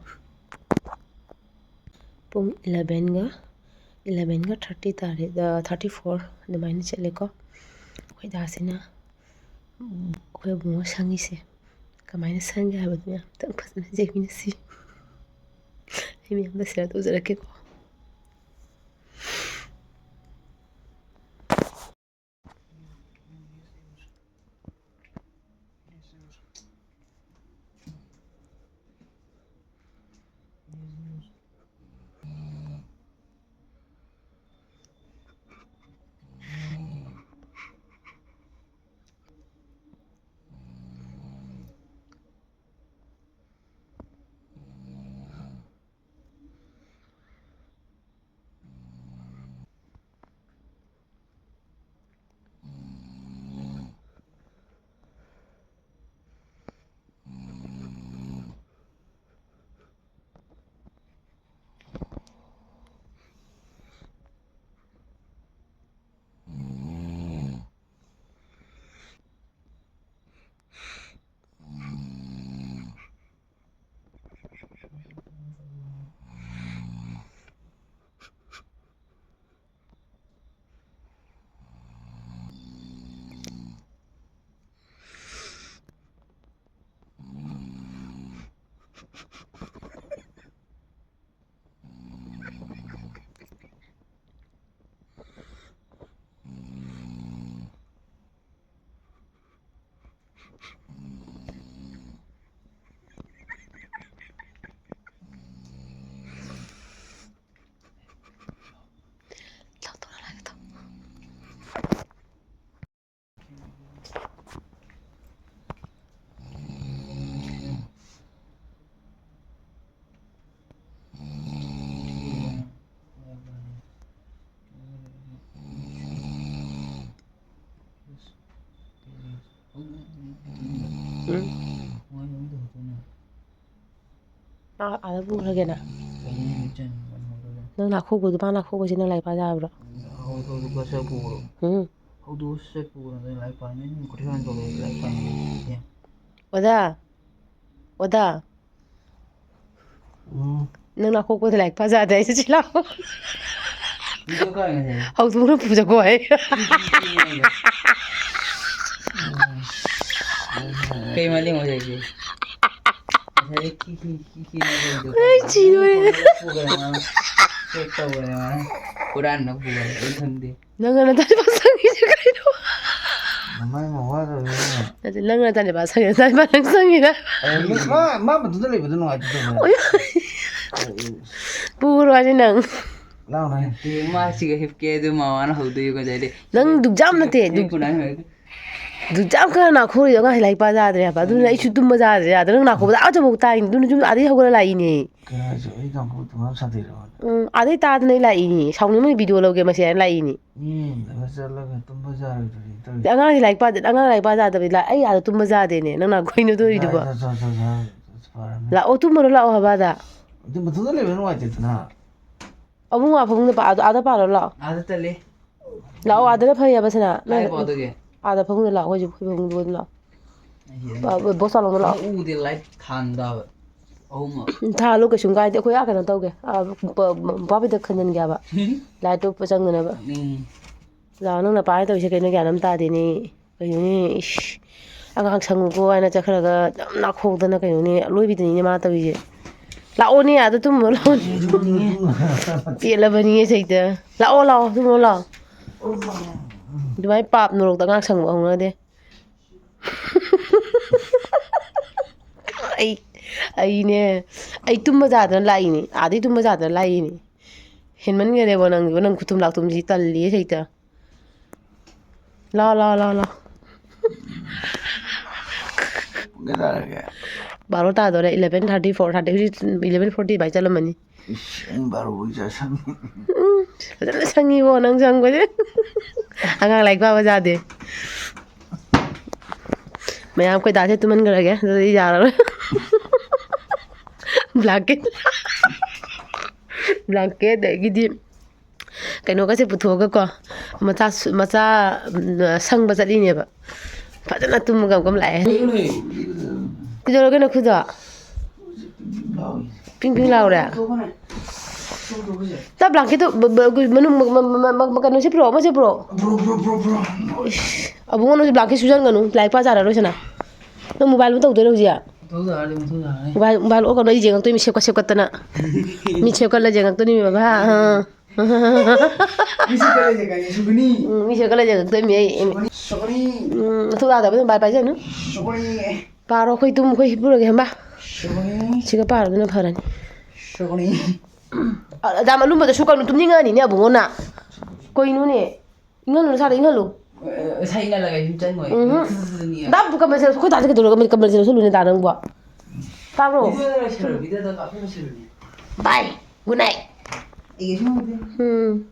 ꯄꯨꯡ elevenꯒ, elevenꯒ thirty ꯇꯥꯔꯦ, ꯑ, thirty four ꯑꯗꯨꯃꯥꯏꯅ ꯆꯠꯂꯦꯀꯣ꯫ ꯑꯩꯈꯣꯏ ꯗꯥꯁꯤꯅ, ꯎꯝ, ꯑꯩꯈꯣꯏ ꯑꯕꯨꯡꯉꯣ ꯁꯪꯉꯤꯁꯦ ꯀꯃꯥꯏꯅ ꯁꯪꯒꯦ ꯍꯥꯏꯕꯗꯨ ꯃꯌꯥꯝ ꯑꯝꯇꯪ ꯐꯖꯅ ꯌꯦꯡꯃꯤꯟꯅꯁꯤ꯫ ꯑꯩ ꯃꯌꯥꯝꯗ share ꯇꯧꯖꯔꯛꯀꯦꯀꯣ꯫ ꯎꯝ꯫ ꯃꯣꯏ ꯌꯨꯝꯗ ꯍꯧꯗꯣꯛꯅ꯫ ꯑꯥ, ꯑꯥꯗ ꯄꯨꯈ꯭ꯔꯒꯦꯅ? ꯀꯩꯅꯣ ꯌꯨꯝ ꯆꯪꯉꯤ, ꯀꯩꯅꯣ ꯍꯧꯗꯣꯛꯅ꯫ ꯅꯪ ꯅꯥꯈꯣꯛꯄꯗꯣ, ꯃꯥ ꯅꯥꯈꯣꯛꯄꯁꯤ ꯅꯪ ꯂꯥꯏꯔꯤꯛ ꯄꯥ ꯌꯥꯕ꯭ꯔꯣ? ꯍꯧꯗꯣꯛ-, ꯍꯧꯗꯣꯛꯑ ꯆꯠ ꯄꯨꯈ꯭ꯔꯣ꯫ ꯎꯝ꯫ ꯍꯧꯗꯣꯛꯑ ꯆꯠ ꯄꯨꯈ꯭ꯔꯣ, ꯅꯪ ꯂꯥꯏꯔꯤꯛ ꯄꯥꯅꯤ꯫ ꯅꯪ ꯀꯣꯊꯤ ꯍꯥꯟ ꯇꯧꯔꯛꯑꯦ, ꯂꯥꯏꯔꯤꯛ ꯄꯥꯅꯤ꯫ ꯑꯣꯖꯥ, ꯑꯣꯖꯥ꯫ ꯎꯝ꯫ ꯅꯪ ꯅꯥꯈꯣꯛꯄꯗ ꯂꯥꯏꯔꯤꯛ ꯄꯥꯖꯥꯗꯦ ꯑꯩꯁꯦ ꯁꯤ ꯂꯥꯛꯑꯣ꯫ ꯚꯤꯗꯤꯑꯣ ꯀꯥꯏ ꯉꯁꯥꯏ? ꯍꯧꯗꯣꯡꯅ ꯄꯨꯖꯀꯣ ꯍꯥꯏ꯫ ꯀꯩ ꯃꯥꯜꯂꯤ ꯉꯁꯥꯏꯒꯤ? ꯉꯁꯥꯏ ꯈꯤ ꯈꯤ ꯈꯤ ꯈꯤ ꯅꯣꯛꯄꯗꯣ꯫ ꯑꯩ ꯁꯤꯗꯣꯔꯦ꯫ ꯐꯣꯟꯗ ꯄꯨꯈ꯭ꯔꯦ ꯃꯥꯅ꯫ ꯆꯦꯛ ꯇꯧꯈ꯭ꯔꯦ ꯃꯥꯅ꯫ ꯍꯨꯔꯥꯟꯅ ꯄꯨꯈ꯭ꯔꯦ, ꯑꯩ ꯈꯪꯗꯦ꯫ ꯅꯪ ꯅꯇꯥꯟ ꯅꯤꯄꯥ ꯁꯪꯉꯤꯁꯦ ꯀꯩꯅꯣ? ꯅꯃꯥꯏ ꯃꯋꯥ ꯂꯧꯗꯦ꯫ ꯅꯠꯇꯦ, ꯅꯪ ꯅꯇꯥꯟ ꯅꯤꯄꯥ ꯁꯪꯉꯤ, ꯅꯇꯥꯟ ꯅꯤꯄꯥ ꯅꯪ ꯁꯪꯉꯤꯔ? ꯑꯦ, ꯃꯤ-, ꯃꯥ, ꯃꯥ ꯃꯊꯟꯇ ꯂꯩꯕꯗꯣ ꯅꯨꯡꯉꯥꯏꯇꯦ ꯇꯧꯕꯅꯦ꯫ ꯑꯣꯏ꯫ ꯄꯨꯔꯣ ꯍꯥꯏꯅꯤ ꯅꯪ꯫ ꯂꯥꯎꯅꯦ꯫ ꯍꯌꯦꯡ ꯃꯥ ꯁꯤꯒ ꯍꯤꯞꯀꯦ, ꯑꯗꯨ ꯃꯃꯥꯅ ꯍꯧꯗꯣꯏ ꯉꯁꯥꯏꯗꯤ꯫ ꯅꯪ ꯗꯨꯛ ꯌꯥꯝ ꯅꯠꯇꯦ, ꯁꯤꯒ ꯗꯨꯛ-, ꯍꯤꯞꯄꯨ ꯅꯪ ꯍꯧꯗꯣꯏ꯫ ꯗꯨꯛ ꯌꯥꯝ ꯀꯟꯅ ꯅꯥꯈꯣꯔꯤꯗꯣ ꯑꯉꯥꯡꯁꯦ ꯂꯥꯏꯔꯤꯛ ꯄꯥ ꯌꯥꯗ꯭ꯔꯦ ꯍꯥꯏꯕ꯫ ꯑꯗꯨꯅ ꯑꯩꯁꯨ ꯇꯨꯝꯕ ꯌꯥꯗ꯭ꯔꯦ ꯌꯥꯗ꯭ꯔꯦ꯫ ꯅꯪ ꯅꯥꯈꯣꯛꯄꯗ ꯑꯥ ꯆꯠꯐꯥꯎ ꯇꯥꯏꯅꯤ꯫ ꯑꯗꯨꯅ ꯌꯨꯝ ꯑꯥꯗꯩ ꯍꯧꯒꯠꯂ ꯂꯥꯛꯏꯅꯦ꯫ ꯀꯩꯅꯣ ꯍꯥꯏꯁꯦ? ꯑꯩ ꯅꯥꯈꯣꯛꯄꯗ ꯃꯌꯥꯝ ꯁꯥꯊꯤꯔꯕꯅꯦ꯫ ꯎꯝ, ꯑꯥꯗꯩ ꯇꯥꯗꯅ ꯑꯩ ꯂꯥꯛꯏꯅꯦ꯫ ꯁꯥꯎꯅꯤꯡꯕꯅ ꯚꯤꯗꯤꯑꯣ ꯂꯧꯒꯦ ꯃꯁꯤ ꯍꯥꯏꯅ ꯂꯥꯛꯏꯅꯦ꯫ ꯃꯤ ꯑꯃꯗꯒ ꯆꯠꯂꯒ ꯇꯨꯝꯕ ꯌꯥꯔꯣꯏꯗꯣꯔꯤ ꯇꯧꯔꯤꯁꯦ꯫ ꯑꯉꯥꯡꯁꯦ ꯂꯥꯏꯔꯤꯛ ꯄꯥꯗꯦ, ꯑꯉꯥꯡ ꯂꯥꯏꯔꯤꯛ ꯄꯥ ꯌꯥꯗꯕꯅꯤ꯫ ꯂꯥ-, ꯑꯩ ꯑꯥꯗ ꯇꯨꯝꯕ ꯌꯥꯗꯦꯅꯦ꯫ ꯅꯪ ꯅꯥꯈꯣꯏꯅ ꯇꯧꯔꯤꯗꯨꯕꯣ? ꯌꯥꯔꯦ, ꯆꯠ-, ꯆꯠ-, ꯆꯠ-, ꯆꯠ-, ꯐꯔꯕꯅꯦ꯫ ꯂꯥꯛꯑꯣ, ꯇꯨꯝꯃꯨꯔꯣ ꯂꯥꯛꯑꯣ ꯍꯥꯏꯕ ꯑꯥꯗ꯫ ꯑꯗꯨ ꯃꯊꯟꯇ ꯂꯩꯕ ꯅꯨꯡꯉꯥꯏꯇꯦꯗꯅ꯫ ꯑꯕꯨꯡꯉꯣ ꯑꯥ ꯐꯃꯨꯡꯗ ꯄꯥ-, ꯑꯥꯗ, ꯑꯥꯗ ꯄꯥꯔꯣ ꯂꯥꯛꯑꯣ꯫ ꯑꯥꯗ ꯇꯜꯂꯦ꯫ ꯂꯥꯛꯑꯣ, ꯑꯥꯗꯅ ꯐꯩ ꯍꯥꯏꯕ ꯁꯅꯥ꯫ ꯅꯪ ꯀꯥꯏ ꯄꯥꯗꯣꯏꯒꯦ? ꯑꯥꯗ ꯐꯃꯨꯡꯗ ꯂꯥꯛꯑꯣ, ꯍꯧꯖꯤꯛ ꯑꯩꯈꯣꯏ ꯐꯃꯨꯡꯗ ꯑꯣꯏꯅ ꯂꯥꯛꯑꯣ꯫ ꯑꯩ ꯁꯤꯗ ꯑ, ꯕꯣꯁ ꯆꯥꯂꯣꯡꯗ ꯂꯥꯛꯑꯣ꯫ ꯃꯩ ꯎꯗꯦ, ꯂꯥꯏꯠ ꯊꯥꯟꯗꯕ ꯑꯍꯨꯝꯃꯛ꯫ ꯎꯝ, ꯊꯥꯜꯂꯨ, ꯀꯩꯁꯨꯝ ꯀꯥꯏꯗꯦ꯫ ꯑꯩꯈꯣꯏ ꯑꯥ ꯀꯩꯅꯣ ꯇꯧꯒꯦ꯫ ꯑꯥ, ꯄ-, ꯄ-, ꯄꯥꯕꯤꯗ ꯈꯟꯖꯟꯒꯦ ꯍꯥꯏꯕ꯫ ꯂꯥꯏꯠꯇꯣ ꯆꯪꯗꯅꯕ꯫ ꯎꯝ꯫ ꯂꯥꯛꯑꯣ, ꯅꯪ ꯅꯄꯥꯅ ꯇꯧꯔꯤꯁꯦ ꯀꯩꯅꯣ ꯒ꯭ꯌꯥꯟ ꯑꯃ ꯇꯥꯗꯦꯅꯦ꯫ ꯀꯩꯅꯣꯅꯦ, ꯏꯁ꯫ ꯑꯉꯥꯡ ꯁꯪꯉꯨꯀꯣ ꯍꯥꯏꯅ ꯆꯠꯈ꯭ꯔꯒ ꯌꯥꯝ ꯅꯥꯈꯣꯛꯇꯅ ꯀꯩꯅꯣꯅꯦ, ꯑꯂꯣꯏꯕꯤꯗꯅꯤꯅꯦ ꯃꯥ ꯇꯧꯔꯤꯁꯦ꯫ ꯂꯥꯛꯑꯣꯅꯦ, ꯑꯥꯗ ꯇꯨꯝꯃꯨꯔꯣ ꯂꯥꯛꯑꯣꯅꯦ꯫ ꯄꯦꯜꯂꯕꯅꯤ ꯁꯩꯇ꯫ ꯂꯥꯛꯑꯣ, ꯂꯥꯛꯑꯣ, ꯇꯨꯝꯃꯨꯔꯣ ꯂꯥꯛꯑꯣ꯫ ꯑꯗꯨꯃꯥꯏꯅ ꯄꯥꯞ ꯅꯣꯔꯣꯛꯇ ꯑꯉꯥꯡ ꯁꯪꯕ ꯍꯧꯅꯗꯦ꯫ ꯑꯩ, ꯑꯩꯅꯦ, ꯑꯩ ꯇꯨꯝꯕ ꯌꯥꯗꯅ ꯂꯥꯛꯏꯅꯦ꯫ ꯑꯥꯗꯩ ꯇꯨꯝꯕ ꯌꯥꯗꯅ ꯂꯥꯛꯏꯅꯦ꯫ ꯍꯦꯟꯃꯟꯈꯔꯦꯕꯣ ꯅꯪꯁꯤꯕꯣ, ꯅꯪ ꯈꯨꯇꯨꯝ ꯂꯥꯛꯇꯨꯝꯁꯤ ꯇꯜꯂꯤ ꯍꯦꯛꯇ꯫ ꯂꯥꯎ, ꯂꯥꯎ, ꯂꯥꯎ, ꯂꯥꯎ꯫ ꯄꯨꯡ ꯀꯌꯥ ꯇꯥꯔꯒꯦ? ꯕꯥꯔꯣ ꯇꯥꯗꯣꯔꯦ, eleven thirty, four thirty, ꯍꯧꯖꯤꯛ eleven forty ꯑꯗꯨꯃꯥꯏꯅ ꯆꯠꯂꯝꯃꯅꯤ꯫ ꯏꯁ, ꯑꯩꯅ ꯕꯥꯔꯣ ꯐꯥꯎ ꯆꯥ ꯁꯪꯉꯤ꯫ ꯎꯝ, ꯐꯖꯅ ꯁꯪꯉꯤꯕꯣ ꯅꯪ ꯁꯪꯕꯁꯦ꯫ ꯑꯉꯥꯡ ꯂꯥꯏꯔꯤꯛ ꯄꯥꯕ ꯌꯥꯗꯦ꯫ ꯃꯌꯥꯝ ꯑꯩꯈꯣꯏ ꯗꯥꯁꯦ ꯇꯨꯝꯍꯟꯈ꯭ꯔꯒꯦ, ꯑꯗꯨꯗꯤ ꯌꯥꯔꯔꯣꯏ꯫ ꯕ꯭ꯂꯥꯡꯀꯦꯠ, ꯕ꯭ꯂꯥꯡꯀꯦꯠ, ꯑꯗꯒꯤꯗꯤ ꯀꯩꯅꯣꯒꯁꯦ ꯄꯨꯊꯣꯛꯑꯒꯀꯣ, ꯃꯆꯥ ꯁꯨ-, ꯃꯆꯥ, ꯎꯝ, ꯁꯪꯕ ꯆꯠꯂꯤꯅꯦꯕ꯫ ꯐꯖꯅ ꯇꯨꯝꯃꯒ ꯑꯃꯨꯛꯀ ꯂꯥꯛꯑꯦ꯫ ꯀꯩꯗꯧꯔꯒꯦ ꯅꯈꯨꯠꯇꯣ? ꯄꯤꯡ ꯄꯤꯡ ꯂꯥꯎꯔꯦ꯫ ꯇ ꯕ꯭ꯂꯥꯡꯀꯦꯠꯇꯣ ꯕ-, ꯕ-, ꯃꯅꯨꯡ ꯃ-, ꯃ-, ꯃ-, ꯃ-, ꯀꯩꯅꯣꯁꯦ ꯄꯨꯔꯛꯑꯣ, ꯑꯃꯁꯦ ꯄꯨꯔꯛꯑꯣ꯫ ꯏꯁ, ꯑꯕꯨꯡꯉꯣ, ꯅꯪꯁꯨ ꯕ꯭ꯂꯥꯡꯀꯦꯠ ꯁꯨꯖꯟꯒꯅꯨ, ꯂꯥꯏꯔꯤꯛ ꯄꯥ ꯆꯥꯔꯔꯣꯏꯁꯤꯅ꯫ ꯅꯪ ꯃꯣꯕꯥꯏꯜ ꯑꯃ ꯇꯧꯗꯣꯏꯔꯣ ꯍꯧꯖꯤꯛ? ꯃꯊꯧ ꯇꯥꯔꯗꯤ ꯃꯊꯧ ꯇꯥꯔꯅꯤ꯫ ꯃꯣꯕꯥꯏꯜ, ꯃꯣꯕꯥꯏꯜ ꯑꯣꯛꯀꯅꯨ, ꯑꯩ ꯌꯦꯡꯉꯛꯇꯣꯏꯅꯤ, ꯁꯦꯞꯀꯠ ꯁꯦꯞꯀꯠꯇꯅ꯫ ꯃꯤ ꯁꯦꯞꯀꯠꯂ ꯌꯦꯡꯉꯛꯇꯣꯏꯅꯤ, ꯕꯕꯥ꯫ ꯑꯥ꯫ ꯃꯤ ꯁꯦꯞꯀꯠꯂ ꯌꯦꯡꯉꯛꯀꯅꯤ, ꯁꯨꯒꯅꯤ꯫ ꯎꯝ, ꯃꯤ ꯁꯦꯞꯀꯠꯂ ꯌꯦꯡꯉꯛꯇꯣꯏꯅꯤ, ꯑꯩ꯫ ꯁꯨꯒꯅꯤ꯫ ꯎꯝ, ꯃꯊꯧ ꯇꯥꯗꯕ ꯃꯣꯕꯥꯏꯜ ꯄꯥꯏꯖꯅꯨ꯫ ꯁꯨꯒꯅꯤ꯫ ꯄꯥꯔꯣ, ꯑꯩꯈꯣꯏ ꯇꯨꯝ, ꯑꯩꯈꯣꯏ ꯍꯤꯞꯄꯨꯔꯒꯦ, ꯍꯝꯕ꯫ ꯁꯨꯒꯅꯤ꯫ ꯁꯤꯒ ꯄꯥꯔꯣ, ꯑꯗꯨꯅ ꯐꯔꯅꯤ꯫ ꯁꯨꯒꯅꯤ꯫ ꯑ, ꯌꯥꯝ ꯑꯂꯨꯝꯕꯗ ꯁꯨꯀꯅꯨ, ꯇꯨꯝꯅꯤꯡꯉꯛꯑꯅꯤꯅꯦ ꯑꯕꯨꯡꯉꯣꯅ꯫ ꯀꯩꯅꯣꯅꯦ? ꯏꯪꯍꯜꯂꯨ, ꯅꯁꯥꯗ ꯏꯪꯍꯜꯂꯨ꯫ ꯑ, ꯁꯥ ꯏꯪꯍꯜꯂꯒ ꯑꯗꯨꯝ ꯆꯪꯉꯣꯏ꯫ ꯎꯝꯍꯨꯝ꯫ ꯐꯨꯖꯅꯤꯌꯦ꯫ ꯗꯥ ꯀꯝꯕꯜ ꯆꯦꯜꯂꯁꯨ, ꯑꯩꯈꯣꯏ ꯗꯥꯗꯤ ꯀꯩꯗꯧꯔꯒꯦ ꯀꯝꯕꯜ ꯆꯦꯜꯂꯁꯨ ꯂꯨꯅꯦ ꯗꯥ ꯅꯪꯕꯣ? ꯇꯥꯕ꯭ꯔꯣ? ꯚꯤꯗꯤꯑꯣꯗ ꯂꯣꯏꯁꯜꯂꯣ, ꯚꯤꯗꯤꯑꯣꯗ ꯀꯥꯞꯄ ꯂꯣꯏꯁꯜꯂꯣꯅꯦ꯫ Bye. Good night. ꯑꯩ ꯀꯩꯁꯨ ꯍꯪꯗꯦ꯫ ꯎꯝ꯫